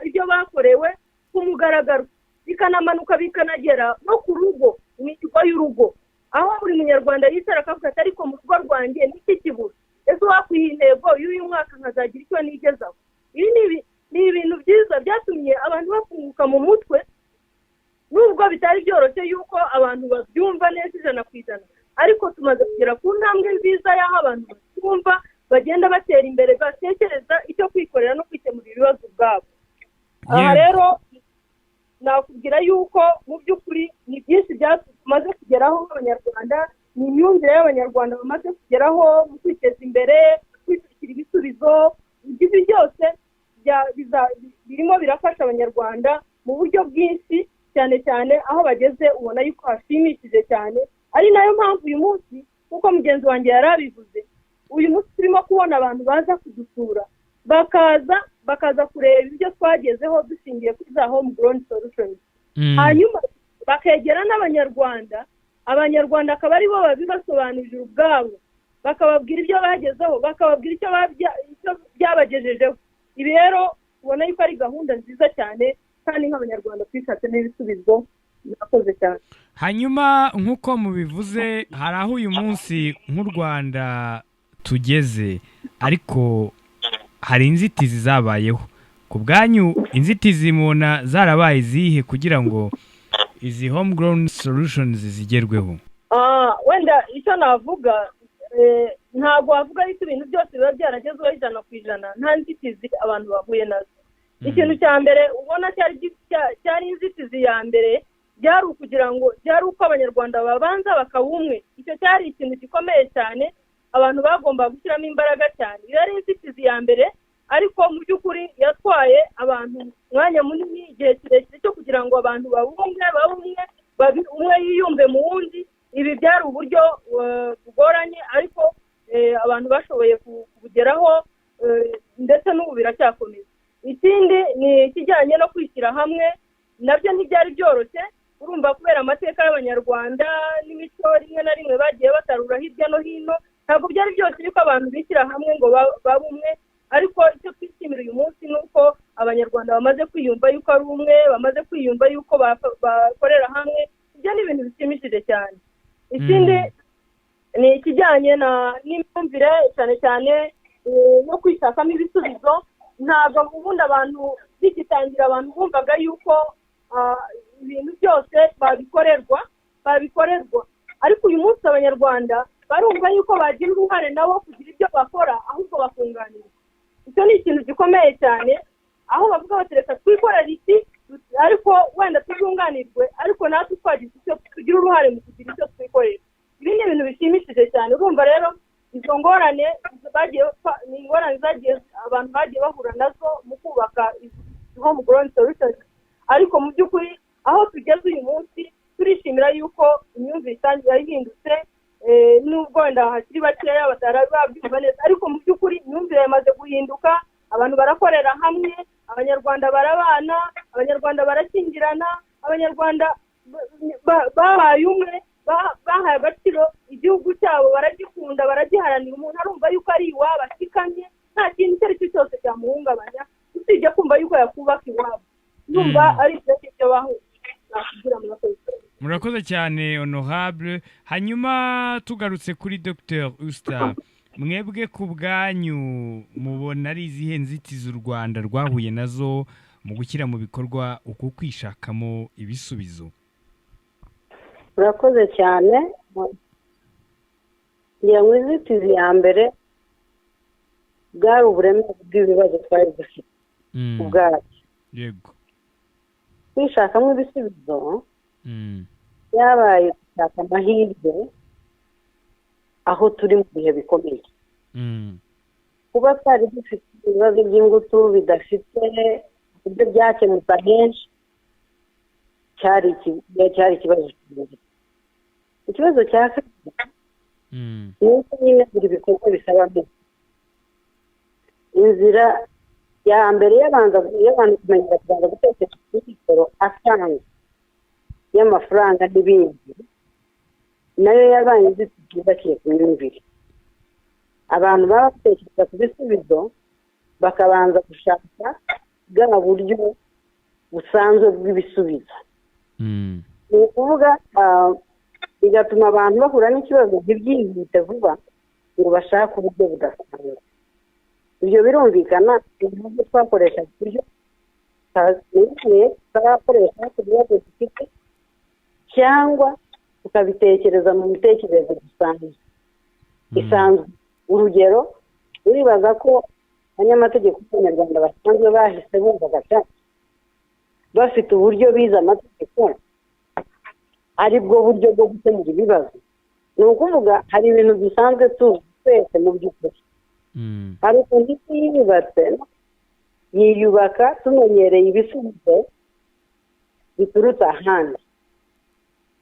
ibyo bakorewe ku mugaragaro, bikanamanuka bikanagera no ku rugo, imihigo y'urugo, aho buri Munyarwanda yicara akavuga ati ariko mu rugo rwanjye niki kibura, ese wakwiha intego y'uyu mwaka nkazagira icyo nigezaho. Ibi ni ibintu byiza byatumye abantu bafunguka mu mutwe, nubwo bitari byoroshye yuko abantu babyumva neza 100%, ariko tumaze kugera ku ntambwe nziza y'aho abantu babyumva, bagenda batera imbere, batekereza icyo kwikorera no kwikemurira ibibazo ubwabo. Aha rero Nakubwira yuko mu by'ukuri ni byinshi tumaze kugeraho nk'Abanyarwanda, ni imyumvire y'Abanyarwanda bamaze kugeraho mu kwiteza imbere, kwishakira ibisubizo. Ibyo byose birimo birafasha Abanyarwanda mu buryo bwinshi, cyane cyane aho bageze ubona yuko hashimishije cyane. Ari nayo mpamvu uyu munsi, nk'uko mugenzi wanjye yari abivuze, uyu munsi turimo kubona abantu baza kudusura, bakaza kureba ibyo twagezeho dushingiye kuri za home grown solutions, hanyuma bakegera n'Abanyarwanda, Abanyarwanda akaba aribo babibasobanurira ubwabo, bakababwira ibyo bagezeho, bakababwira icyo byabagejejeho. Ibi rero ubona yuko ari gahunda nziza cyane, kandi nk'Abanyarwanda twishatsemo ibisubizo. Murakoze cyane. Hanyuma nk'uko mubivuze, hari aho uyu munsi nk'u Rwanda tugeze, ariko hari inzitizi zabayeho. Ku bwanyu, inzitizi mubona zarabaye izihe kugira ngo izi home grown solutions zigerweho? Wenda icyo navuga, ntabwo wavuga yuko ibintu byose biba byaragezweho 100% nta nzitizi abantu bahuye nazo. Ikintu cya mbere ubona cyari inzitizi ya mbere, byari ukugira ngo byari uko Abanyarwanda babanza bakaba umwe. Icyo cyari ikintu gikomeye cyane, abantu bagomba gushyiramo imbaraga cyane. Iyo yari inzitizi ya mbere, ariko mu by'ukuri yatwaye abantu umwanya munini, igihe kirekire cyo kugira ngo abantu babumwe babe umwe, umwe yiyumve mu wundi. Ibi byari uburyo bugoranye, ariko abantu bashoboye kubugeraho, ndetse n'ubu biracyakomeza. Ikindi ni ikijyanye no kwishyira hamwe, nabyo ntibyari byoroshye. Urumva, kubera amateka y'Abanyarwanda n'imico rimwe na rimwe bagiye batarura hirya no hino, ntabwo byari byoroshye yuko abantu bishyira hamwe ngo babe umwe. Ariko icyo twishimira uyu munsi ni uko Abanyarwanda bamaze kwiyumva yuko ari umwe, bamaze kwiyumva yuko bakorera hamwe. Ibyo ni ibintu bishimishije cyane. Ikindi ni ikijyanye n'imyumvire, cyane cyane no kwishakamo ibisubizo. Ntabwo ubundi abantu bigitangira, abantu bumvaga yuko ibintu byose babikorerwa, ariko uyu munsi Abanyarwanda barumva yuko bagira uruhare nabo kugira ibyo bakora, ahubwo bakunganirwa. Icyo ni ikintu gikomeye cyane, aho bavuga bati: "Reka twikorere iki, ariko wenda tuzunganirwe, ariko natwe twagize icyo tugira uruhare mu kugira icyo twikorera." Ibi ni ibintu bishimishije cyane. Urumva rero, izo ngorane bagiye, ni ingorane zagiye abantu bagiye bahura nazo mu kubaka home grown solutions, ariko mu by'ukuri aho tugeze uyu munsi turishimira yuko imyumvire itangiye yahindutse, nubwo wenda hakiri bakeya batari babyumva neza, ariko mu by'ukuri imyumvire yamaze guhinduka. Abantu barakorera hamwe, Abanyarwanda barabana, Abanyarwanda barakingirana, Abanyarwanda babaye umwe, bahaye agaciro igihugu cyabo, baragikunda, baragiharanira. Umuntu arumva yuko ari iwabo, ashikamye, nta kintu icyo ari cyo cyose cyamuhungabanya usibye kumva yuko yakubaka iwabo. Ndumva ari ibyo ngibyo bahuye nakubwira. Murakoze. Murakoze cyane, honorable. Hanyuma tugarutse kuri Dr Usta, mwebwe ku bwanyu mubona ari izihe nzitizi u Rwanda rwahuye nazo mu gushyira mu bikorwa uku kwishakamo ibisubizo? Urakoze cyane. Ngira ngo inzitizi ya mbere bwari uburemere bw'ibibazo twari dufite ubwacu. Kwishakamo ibisubizo byabaye gushaka amahirwe aho turi mu bihe bikomeye. Kuba twari dufite ibibazo by'ingutu bidafite uburyo byakemutse ahenshi cyari ikibazo kirekire. Ikibazo cya kabiri ni uko nyine buri bikorwa bisaba mbere inzira ya mbere y'abanza y'abantu kumenyera kubanza gutekereza kuri mikoro asanzwe y'amafaranga n'ibindi, nayo yabaye inzitizi yubakiye ku myumvire. Abantu baba batekereza ku bisubizo bakabanza gushaka bwa buryo busanzwe bw'ibisubizo. Ni ukuvuga, bigatuma abantu bahura n'ikibazo ntibyihute vuba ngo bashake uburyo budasanzwe. Ibyo birumvikana, uburyo twakoresha uburyo tutarakoresha ku bibazo dufite, cyangwa tukabitekereza mu mitekerereze dusanzwe isanzwe. Urugero, uribaza ko abanyamategeko b'Abanyarwanda basanzwe bahise bumva gacaca? Bafite uburyo bize amategeko, ari bwo buryo bwo gukemura ibibazo. Ni ukuvuga hari ibintu dusanzwe tuzi twese mu by'ukuri. Hari ukuntu isi yiyubatse, yiyubaka tumenyereye ibisubizo biturutse ahandi.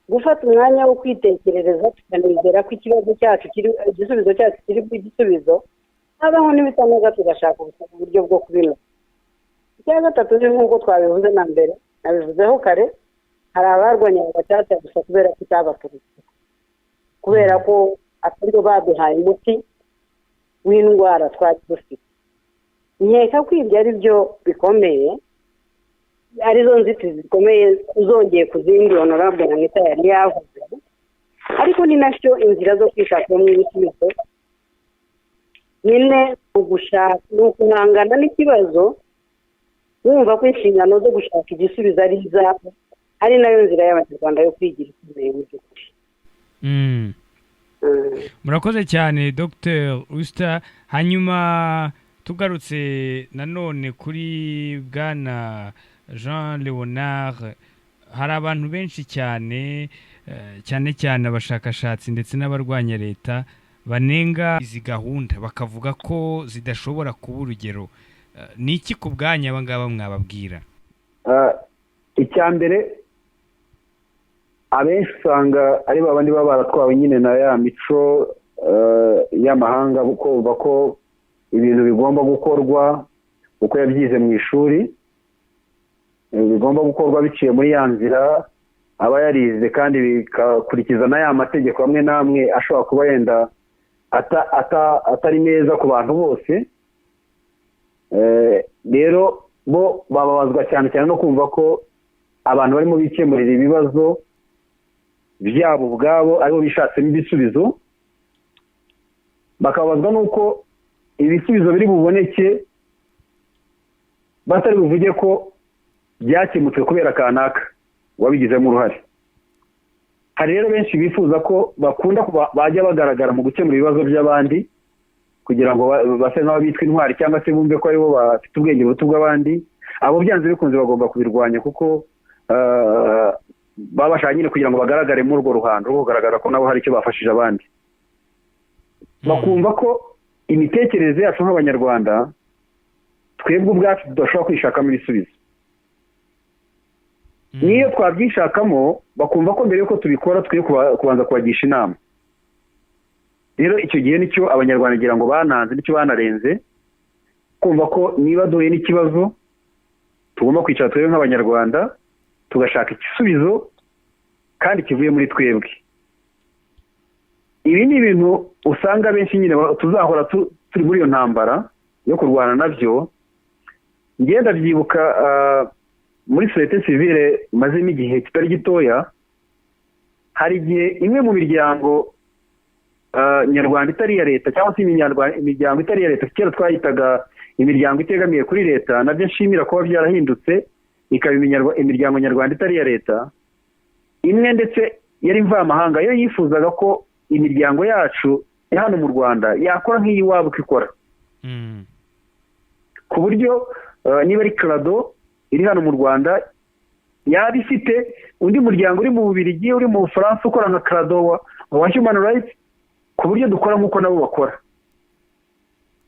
Gufata umwanya wo kwitekerereza, tukanizera ko ikibazo cyacu kiri, igisubizo cyacu kiri ku gisubizo, habaho n'ibitanoza, tugashaka uburyo bwo kubinoza. Icya gatatu ni nk'uko twabivuze na mbere, nabivuzeho kare, hari abarwanya Gacaca gusa kubera ko itabaturutse, kubera ko atari bo baduhaye umuti w'indwara twari dufite. Nkeka ko ibyo ari byo bikomeye, arizo nzitizi zikomeye uzongeye ku zindi Honorable Anita yari yavuze. Ariko ni nacyo inzira zo kwishakamo ibisubizo nyine, ugushaka ni ukuhangana n'ikibazo wumva ko inshingano zo gushaka igisubizo ari izawe, ari nayo nzira y'Abanyarwanda yo kwigira icyizere mu by'ukuri. Murakoze cyane, Dr Usta. Hanyuma tugarutse nanone kuri Bwana Jean Leonard, hari abantu benshi cyane, cyane cyane abashakashatsi ndetse n'abarwanya leta, banenga izi gahunda, bakavuga ko zidashobora kuba urugero. Ni iki ku bwanyu aba ngaba mwababwira? Icya mbere, abenshi usanga ari babandi baba baratwawe nyine na ya mico y'amahanga, kumva ko ibintu bigomba gukorwa uko yabyize mu ishuri, bigomba gukorwa biciye muri ya nzira aba yarize, kandi bigakurikiza na ya mategeko amwe n'amwe ashobora kuba yenda atari meza ku bantu bose. Rero bo bababazwa cyane cyane no kumva ko abantu barimo bikemurira ibibazo byabo ubwabo, aribo bishatsemo ibisubizo, bakababazwa n'uko ibisubizo biri buboneke batari buvuge ko byakemutse kubera kanaka wabigizemo uruhare. Hari rero benshi bifuza ko bakunda bajya bagaragara mu gukemura ibibazo by'abandi, kugira ngo base nk'aho bitwa intwari, cyangwa se bumve ko aribo bafite ubwenge buto bw'abandi. Abo byanze bikunze bagomba kubirwanya, kuko baba bashaka nyine kugira ngo bagaragare muri urwo ruhando rwo kugaragara ko nabo hari icyo bafashije abandi. Bakumva ko imitekerereze yacu nk'Abanyarwanda twebwe ubwacu tudashobora kwishakamo ibisubizo. Niyo twabyishakamo, bakumva ko mbere yuko tubikora twe kubanza kubagisha inama. Rero icyo gihe nicyo Abanyarwanda ngira ngo bananze, nicyo banarenze, kumva ko niba duhuye n'ikibazo tugomba kwicara twebwe nk'Abanyarwanda tugashaka igisubizo kandi kivuye muri twebwe. Ibi ni ibintu usanga benshi nyine tuzahora turi muri iyo ntambara yo kurwana nabyo. Ngenda byibuka muri société civile mazemo igihe kitari gitoya, hari igihe imwe mu miryango nyarwanda itari iya leta, cyangwa se imiryango itari iya leta, kera twayitaga imiryango itegamiye kuri leta, nabyo nshimira kuba byarahindutse ikaba imiryango nyarwanda itari iya leta, imwe ndetse yari mvamahanga yo yifuzaga ko imiryango yacu ya hano mu Rwanda yakora nk'iyiwabo ikora, ku buryo niba ari CLADHO iri hano mu Rwanda yaba ifite undi muryango uri mu Bubiligi, uri mu Bufaransa, ukora nka CLADHO wa human rights, ku buryo dukora nk'uko nabo bakora.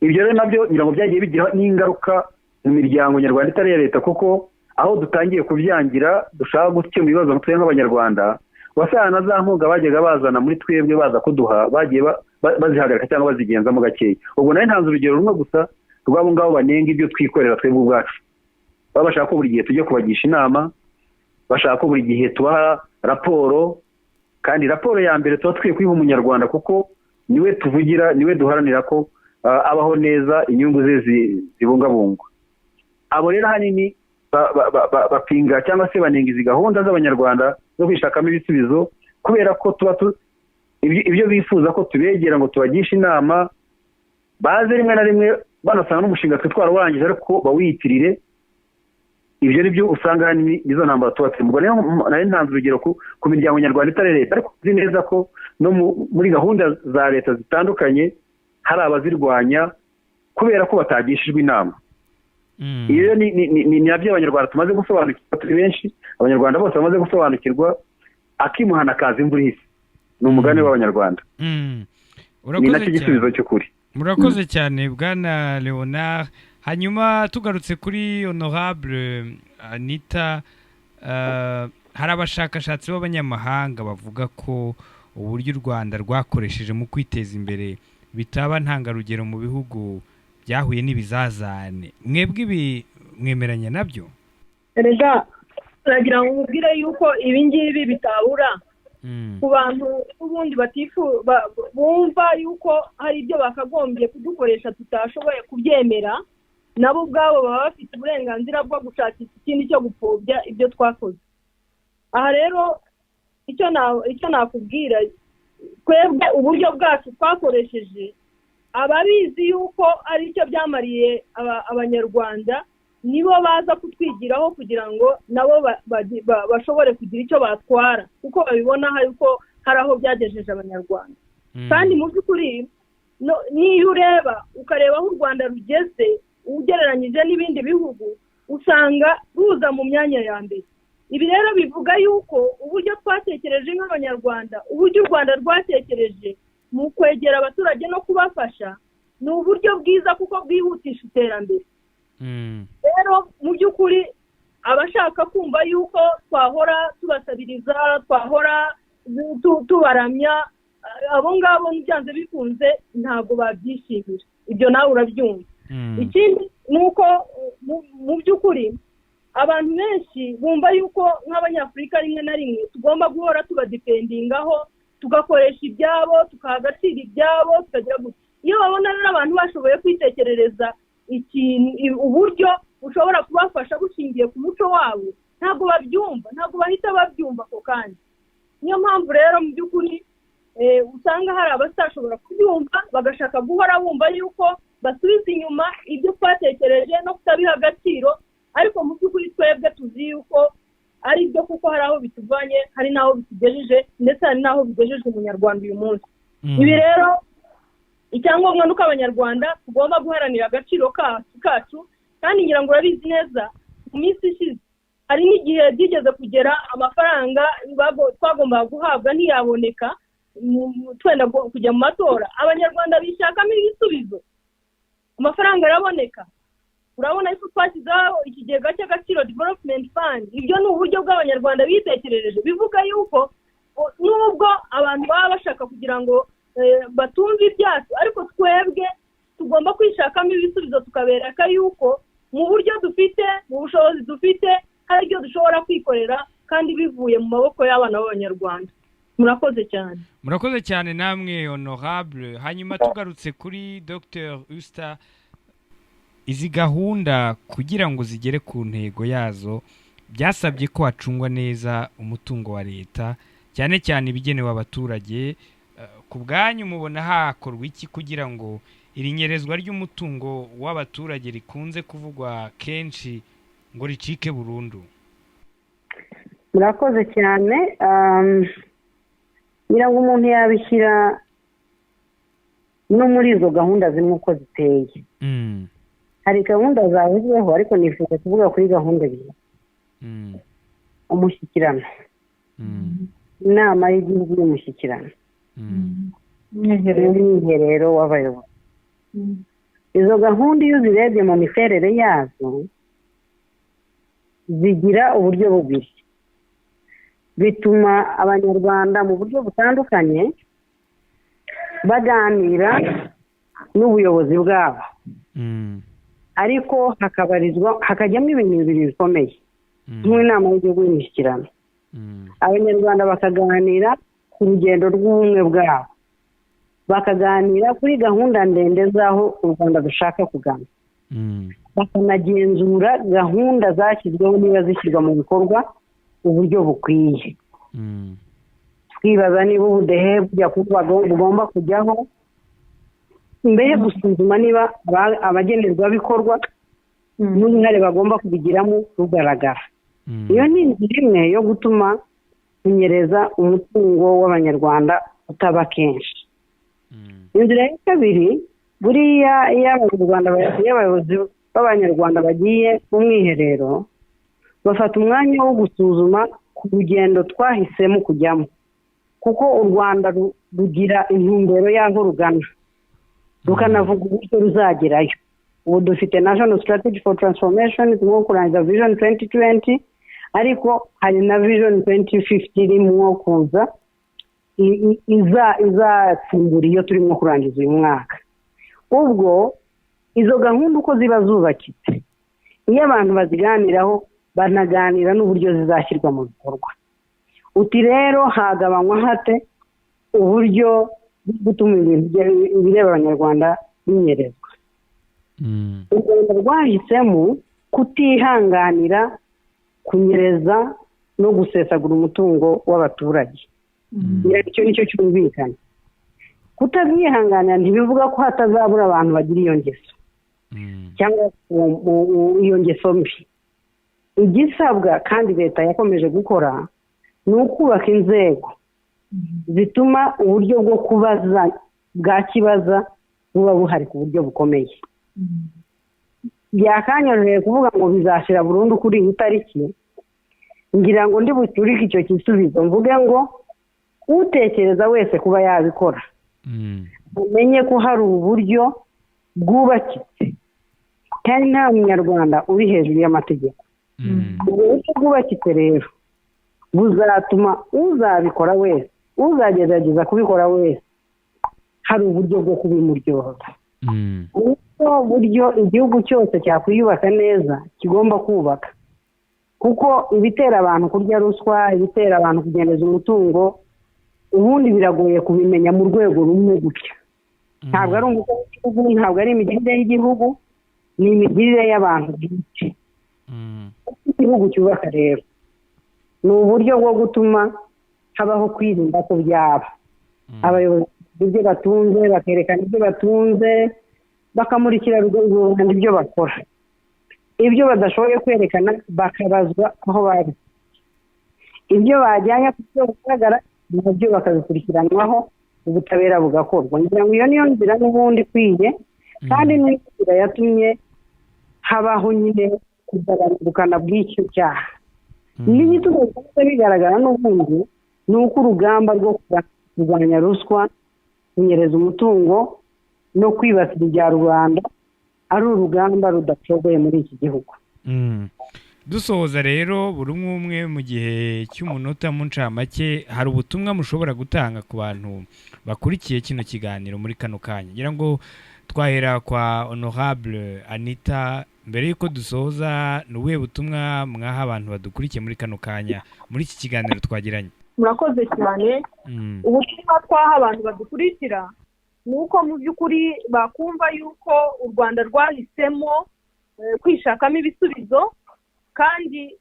Ibyo rero nabyo ngira ngo byagiye bigira n'ingaruka mu miryango nyarwanda itari iya leta, kuko aho dutangiye kubyangira dushaka gukemura ibibazo twe nk'Abanyarwanda, wasanga na za nkunga bajyaga bazana muri twebwe baza kuduha bagiye bazihagarika cyangwa bazigenzamo gakeya. Ubwo nawe ntanze urugero rumwe gusa rw'abo ngabo banenga ibyo twikorera twebwe ubwacu. Baba bashaka ko buri gihe tujya kubagisha inama, bashaka ko buri gihe tubaha raporo, kandi raporo ya mbere tuba tukwiye kuyiha Umunyarwanda, kuko niwe tuvugira, niwe duharanira ko abaho neza, inyungu ze zibungabungwa. Abo rero ahanini bapinga cyangwa se banenga izi gahunda z'Abanyarwanda zo kwishakamo ibisubizo, kubera ko tuba ibyo bifuza ko tubegera ngo tubagishe inama, baze rimwe na rimwe banasanga n'umushinga twe twarawurangije ariko bawiyitirire. Ibyo ni byo usanga ahanini nizo ntambara tuba turimo. Ubwo nari ntanze urugero ku miryango nyarwanda itari leta, ariko nzi neza ko no muri gahunda za leta zitandukanye hari abazirwanya kubera ko batagishijwe inama. Iyo ni nabyo Abanyarwanda tumaze gusobanukirwa, turi benshi, Abanyarwanda bose bamaze gusobanukirwa, akimuhana kaza imvura ihise, ni umugani w'Abanyarwanda. Ni nacyo gisubizo cy'ukuri. Murakoze cyane bwana Leonard. Hanyuma tugarutse kuri honorable Anita, hari abashakashatsi b'abanyamahanga bavuga ko uburyo u Rwanda rwakoresheje mu kwiteza imbere bitaba ntangarugero mu bihugu byahuye n'ibizazane. Mwebwe ibi mwemeranya nabyo? Erega nagira ngo nkubwire yuko ibi ngibi bitabura ku bantu n'ubundi bumva yuko hari ibyo bakagombye kudukoresha tutashoboye kubyemera, nabo ubwabo baba bafite uburenganzira bwo gushakisha ikindi cyo gupfobya ibyo twakoze. Aha rero icyo nakubwira, twebwe uburyo bwacu twakoresheje, ababizi yuko ari cyo byamariye Abanyarwanda nibo baza kutwigiraho kugira ngo nabo bashobore kugira icyo batwara, kuko babibona yuko hari aho byagejeje Abanyarwanda. Kandi mu by'ukuri niyo ureba ukareba aho u Rwanda rugeze ugereranyije n'ibindi bihugu, usanga ruza mu myanya ya mbere. Ibi rero bivuga yuko uburyo twatekereje nk'Abanyarwanda, uburyo u Rwanda rwatekereje mu kwegera abaturage no kubafasha, ni uburyo bwiza kuko bwihutisha iterambere. Rero mu by'ukuri abashaka kumva yuko twahora tubasabiriza, twahora tubaramya, abo ngabo byanze bikunze ntabwo babyishimira. Ibyo nawe urabyumva. Ikindi ni uko mu by'ukuri abantu benshi bumva yuko nk'Abanyafurika rimwe na rimwe tugomba guhora tubadipendingaho, tugakoresha ibyabo, tukaha agaciro ibyabo, tukagira gutya. Iyo babona rero abantu bashoboye kwitekerereza ikintu, uburyo bushobora kubafasha bushingiye ku muco wabo, ntabwo babyumva, ntabwo bahita babyumva ako kanya. Niyo mpamvu rero mu by'ukuri usanga hari abatashobora kubyumva, bagashaka guhora bumva yuko basubiza inyuma ibyo twatekereje no kutabiha agaciro, ariko mu by'ukuri twebwe tuzi yuko ari byo, kuko hari aho bituvanye, hari n'aho bitugejeje, ndetse hari n'aho bigejeje Umunyarwanda uyu munsi. Ibi rero icyangombwa nuko Abanyarwanda tugomba guharanira agaciro kacu, kandi ngira ngo urabizi neza, mu minsi ishize hari n'igihe byigeze kugera amafaranga twagombaga guhabwa ntiyaboneka, twenda kujya mu matora, Abanyarwanda bishakamo ibisubizo, amafaranga araboneka. Urabona yuko twashyizeho ikigega cy'agaciro development fund. Ibyo ni uburyo bw'Abanyarwanda bitekerereje, bivuga yuko nubwo abantu baba bashaka kugira ngo batumve ibyacu, ariko twebwe tugomba kwishakamo ibisubizo, tukabereka yuko mu buryo dufite, mu bushobozi dufite, hari ibyo dushobora kwikorera kandi bivuye mu maboko y'abana b'Abanyarwanda. Murakoze cyane. Murakoze cyane namwe honorable. Hanyuma tugarutse kuri Dr. Usta, izi gahunda kugira ngo zigere ku ntego yazo byasabye ko hacungwa neza umutungo wa leta, cyane cyane ibigenewe abaturage. Ku bwanyu mubona hakorwa iki kugira ngo iri nyerezwa ry'umutungo w'abaturage rikunze kuvugwa kenshi ngo ricike burundu? Murakoze cyane. Ngira ngo umuntu yabishyira no muri izo gahunda zimwe uko ziteye. Hari gahunda zavuzweho, ariko nifuza kuvuga kuri gahunda ebyiri. Umushyikirano, inama y'igihugu y'umushyikirano, n'umwiherero w'abayobozi. Izo gahunda iyo uzirebye mu miterere yazo, zigira uburyo bubiri bituma Abanyarwanda mu buryo butandukanye baganira n'ubuyobozi bwabo, ariko hakabarizwa hakajyamo ibintu bibiri bikomeye. Nk'inama y'igihugu y'umushyikirano, Abanyarwanda bakaganira ku rugendo rw'ubumwe bwabo, bakaganira kuri gahunda ndende z'aho u Rwanda rushaka kugana, bakanagenzura gahunda zashyizweho niba zishyirwa mu bikorwa uburyo bukwiye. Twibaza niba ubudehe bugomba kujyaho, mbere gusuzuma niba abagenerwabikorwa n'uruhare bagomba kubigiramo rugaragara. Iyo ni inzira imwe yo gutuma kunyereza umutungo w'Abanyarwanda utaba kenshi. Inzira ya kabiri, buriya iyo Abanyarwanda, iyo abayobozi b'Abanyarwanda bagiye mu mwiherero, bafata umwanya wo gusuzuma ku rugendo twahisemo kujyamo, kuko u Rwanda rugira intumbero y'aho rugana, rukanavuga uburyo ruzagerayo. Ubu dufite National Strategy for Transformation, turimo kurangiza Vision 2020, ariko hari na Vision 2050 irimo kuza, izatsimbura iyo turimo kurangiza uyu mwaka. Ubwo izo gahunda uko ziba zubakitse, iyo abantu baziganiraho, banaganira n'uburyo zizashyirwa mu bikorwa. Uti rero hagabanywa hate uburyo bwo gutuma ibintu bireba Abanyarwanda binyerezwa? U Rwanda rwahisemo kutihanganira kunyereza no gusesagura umutungo w'abaturage. Icyo nicyo cyumvikana. Kutabyihanganira ntibivuga ko hatazabura abantu bagira iyo ngeso cyangwa iyo ngeso mbi. Igisabwa kandi leta yakomeje gukora ni ukubaka inzego zituma uburyo bwo kubaza bwa kibaza buba buhari ku buryo bukomeye. Byakanyoroheye kuvuga ngo bizashira burundu kuri iyi tariki, ngira ngo ndi buturike icyo gisubizo mvuge ngo utekereza wese kuba yabikora umenye ko hari uburyo bwubakitse, kandi nta munyarwanda uri hejuru y'amategeko. Ubwo buryo bwubakitse rero buzatuma uzabikora wese, uzagerageza kubikora wese, hari uburyo bwo kubimuryoza. Ubwo buryo igihugu cyose cyakwiyubaka neza kigomba kubaka, kuko ibitera abantu kurya ruswa, ibitera abantu kugendeza umutungo, ubundi biragoye kubimenya mu rwego rumwe gutya. Ntabwo ari umuco w'igihugu, ntabwo ari imigirire y'igihugu, ni imigirire y'abantu bwite. Igihugu cyubaka rero ni uburyo bwo gutuma habaho kwirinda ko byaba. Abayobozi ibyo batunze bakerekana ibyo batunze, bakamurikira rubanda ibyo bakora. Ibyo badashoboye kwerekana bakabazwa aho bari, ibyo bajyanye ku buryo bugaragara nabyo bakabikurikiranwaho, ubutabera bugakorwa. Ngira ngo iyo niyo nzira n'ubundi ikwiye, kandi niyo nzira yatumye habaho nyine kugabanya bw'icyo cyaha. N'igituma bigaragara n'ubundi ni uko urugamba rwo kurwanya ruswa, kunyereza umutungo no kwibasira ibya rubanda ari urugamba rudacogoye muri iki gihugu. Dusoza rero, buri umwe umwe mu gihe cy'umunota mu ncamake, hari ubutumwa mushobora gutanga ku bantu bakurikiye kino kiganiro muri kano kanya? Ngira ngo twahera kwa Honorable Anita. Mbere y'uko dusoza, ni ubuhe butumwa mwaha abantu badukurikiye muri kano kanya muri iki kiganiro twagiranye? Murakoze cyane. Ubutumwa twaha abantu badukurikira ni uko mu by'ukuri bakumva yuko u Rwanda rwahisemo kwishakamo ibisubizo, kandi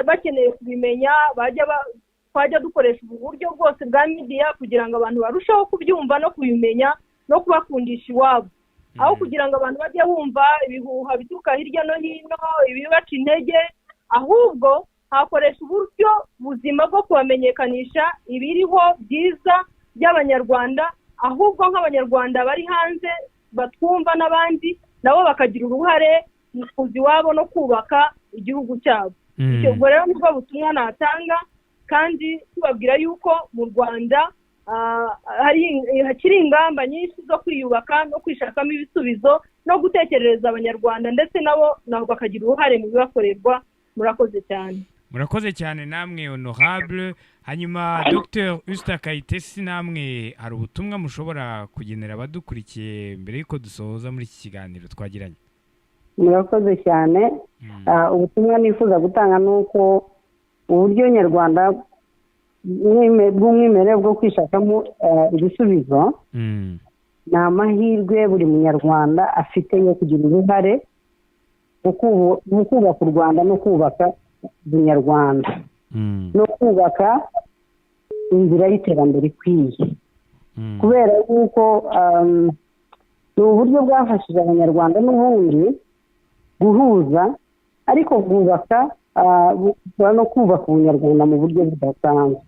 bakeneye kubimenya, twajya dukoresha ubu buryo bwose bwa media kugira ngo abantu barusheho kubyumva no kubimenya no kubakundisha iwabo, aho kugira ngo abantu bajye bumva ibihuha bituruka hirya no hino, ibibaca intege, ahubwo hakoresha uburyo buzima bwo kubamenyekanisha ibiriho byiza by'Abanyarwanda, ahubwo nk'Abanyarwanda bari hanze batwumva n'abandi nabo bakagira uruhare mu kuza iwabo no kubaka igihugu cyabo. Ubwo rero nibwo butumwa natanga, kandi tubabwira yuko mu Rwanda hakiri ingamba nyinshi zo kwiyubaka no kwishakamo ibisubizo no gutekerereza Abanyarwanda, ndetse nabo bakagira uruhare mu bibakorerwa. Murakoze cyane. Murakoze cyane namwe Honorable. Hanyuma Dr Usta Kayitesi, namwe hari ubutumwa mushobora kugenera abadukurikiye mbere y'uko dusoza muri iki kiganiro twagiranye? Murakoze cyane. Ubutumwa nifuza gutanga ni uko uburyo nyarwanda bw'umwimerere bwo kwishakamo ibisubizo ni amahirwe buri munyarwanda afite yo kugira uruhare mu kubaka u Rwanda no kubaka ubunyarwanda no kubaka inzira y'iterambere ikwiye, kubera yuko ni uburyo bwafashije Abanyarwanda n'ubundi guhuza, ariko bwubaka no kubaka ubunyarwanda mu buryo budasanzwe,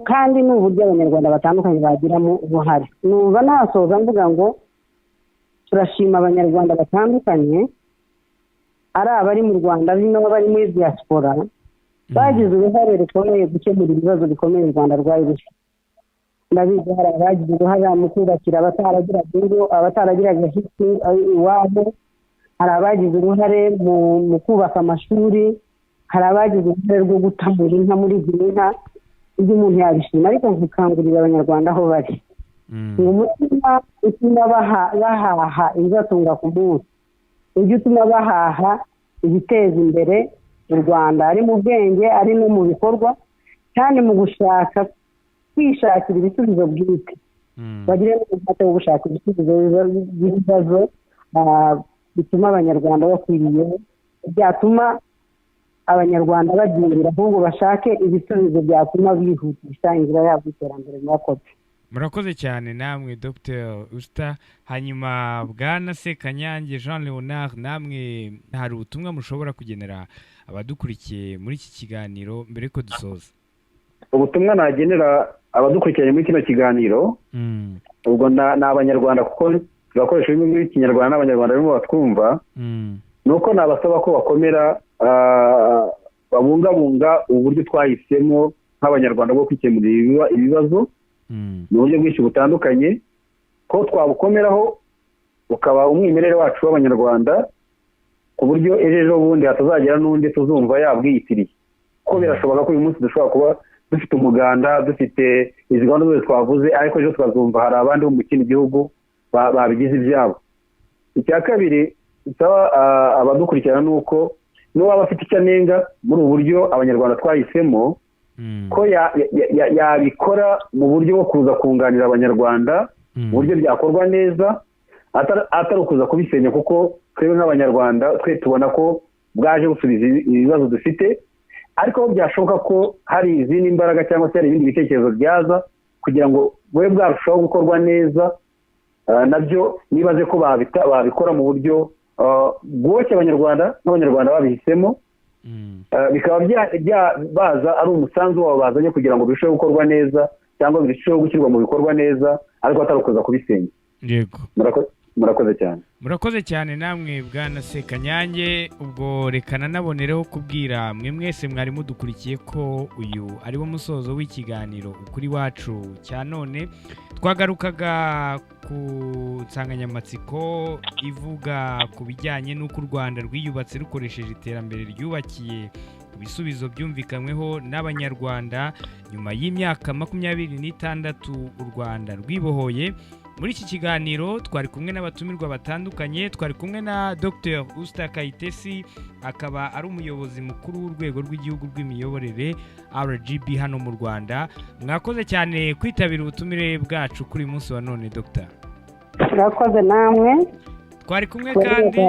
kandi ni uburyo Abanyarwanda batandukanye bagiramo uruhare. Numva nasoza mvuga ngo Turashima Abanyarwanda batandukanye, ari abari mu Rwanda, ari n'abari muri diaspora, bagize uruhare rukomeye gukemura ibibazo bikomeye u Rwanda rwari rufite. Ndabizi hari abagize uruhare mu kubakira abataragiraga ingo, abataragiraga iwabo, hari abagize uruhare mu kubaka amashuri, hari abagize uruhare rwo gutamura inka muri Girinka. Ibyo umuntu yabishima, ariko nkakangurira Abanyarwanda aho bari ngo umutima utuma bahaha ibibatunga ku munsi ujye utuma bahaha ibiteza imbere u Rwanda, ari mu bwenge, ari no mu bikorwa, kandi mu gushaka kwishakira ibisubizo bwite, bagire n'umuhate wo gushaka ibisubizo by'ibibazo bituma Abanyarwanda bakwiriye, byatuma Abanyarwanda bagirira, ahubwo bashake ibisubizo byatuma bihutisha inzira yabo y'iterambere. Murakoze. Murakoze cyane namwe, Dr Usta. Hanyuma Bwana Sekanyange Jean Leonard, namwe hari ubutumwa mushobora kugenera abadukurikiye muri iki kiganiro mbere ko dusoza? Ubutumwa nagenera abadukurikiranye muri kino kiganiro, ubwo ni Abanyarwanda, kuko turakoresha ururimi rw'Ikinyarwanda n'Abanyarwanda barimo batwumva, ni uko nabasaba ko bakomera, babungabunga uburyo twahisemo nk'Abanyarwanda bwo kwikemurira ibibazo mu buryo bwinshi butandukanye, ko twabukomeraho bukaba umwimerere wacu w'Abanyarwanda, ku buryo ejo bundi hatazagera n'undi tuzumva yabwiyitiriye. Ko birashoboka ko uyu munsi dushobora kuba dufite umuganda, dufite izi gahunda zose twavuze, ariko ejo tukazumva hari abandi bo mu kindi gihugu babigize ibyabo. Icya kabiri nsaba abadukurikirana ni uko n'uwaba afite icyo anenga muri ubu buryo Abanyarwanda twahisemo, ko yabikora mu buryo bwo kuza kunganira Abanyarwanda mu buryo byakorwa neza, atari ukuza kubisenya, kuko twebwe nk'Abanyarwanda twe tubona ko bwaje gusubiza ibibazo dufite, ariko byashoboka ko hari izindi mbaraga cyangwa se hari ibindi bitekerezo byaza kugira ngo bube bwarushaho gukorwa neza, nabyo nibaze ko babikora mu buryo bworoshye Abanyarwanda n'Abanyarwanda babihisemo, bikaba baza ari umusanzu wabo bazanye kugira ngo birusheho gukorwa neza cyangwa birusheho gushyirwa mu bikorwa neza, ariko atari ukuza kubisenya. Yego, murakoze cyane. Murakoze cyane namwe Bwana Sekanyange. Ubwo reka nanabonereho kubwira mwe mwese mwari mudukurikiye ko uyu ari wo musozo w'ikiganiro Ukuri Wacu cya none. Twagarukaga ku nsanganyamatsiko ivuga ku bijyanye n'uko u Rwanda rwiyubatse rukoresheje iterambere ryubakiye ku bisubizo byumvikanyweho n'Abanyarwanda nyuma y'imyaka 26 u Rwanda rwibohoye. Muri iki kiganiro twari kumwe n'abatumirwa batandukanye, twari kumwe na Dr Usta Kayitesi, akaba ari umuyobozi mukuru w'urwego rw'igihugu rw'imiyoborere RGB hano mu Rwanda. Mwakoze cyane kwitabira ubutumire bwacu kuri uyu munsi wa none, Dr. Murakoze namwe. Twari kumwe kandi,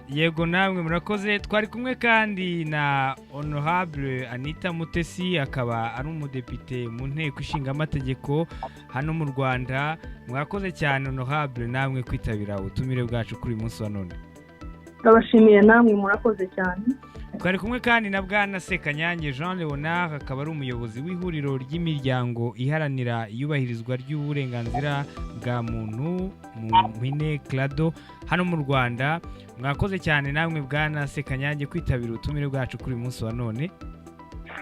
yego namwe murakoze. Twari kumwe kandi na Honorable Anita Mutesi, akaba ari umudepite mu nteko ishinga amategeko hano mu Rwanda. Mwakoze cyane Honorable namwe kwitabira ubutumire bwacu kuri uyu munsi wa none. Ndabashimiye namwe, murakoze cyane. Twari kumwe kandi na Bwana Sekanyange Jean Leonard, akaba ari umuyobozi w'ihuriro ry'imiryango iharanira iyubahirizwa ry'uburenganzira bwa muntu mu mpine CLADHO hano mu Rwanda. Mwakoze cyane namwe Bwana Sekanyange kwitabira ubutumire bwacu kuri uyu munsi wa none.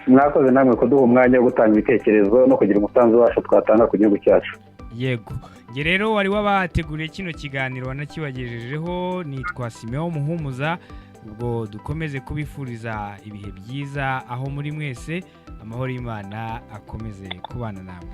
Mwakoze namwe kuduha umwanya wo gutanga ibitekerezo no kugira umusanzu wacu twatanga ku gihugu cyacu. Yego, nge rero wari wabateguriye kino kiganiro wanakibagejejeho nitwa Simeon Muhumuza. Ubwo dukomeze kubifuriza ibihe byiza aho muri mwese, amahoro y'Imana akomeze kubana namwe.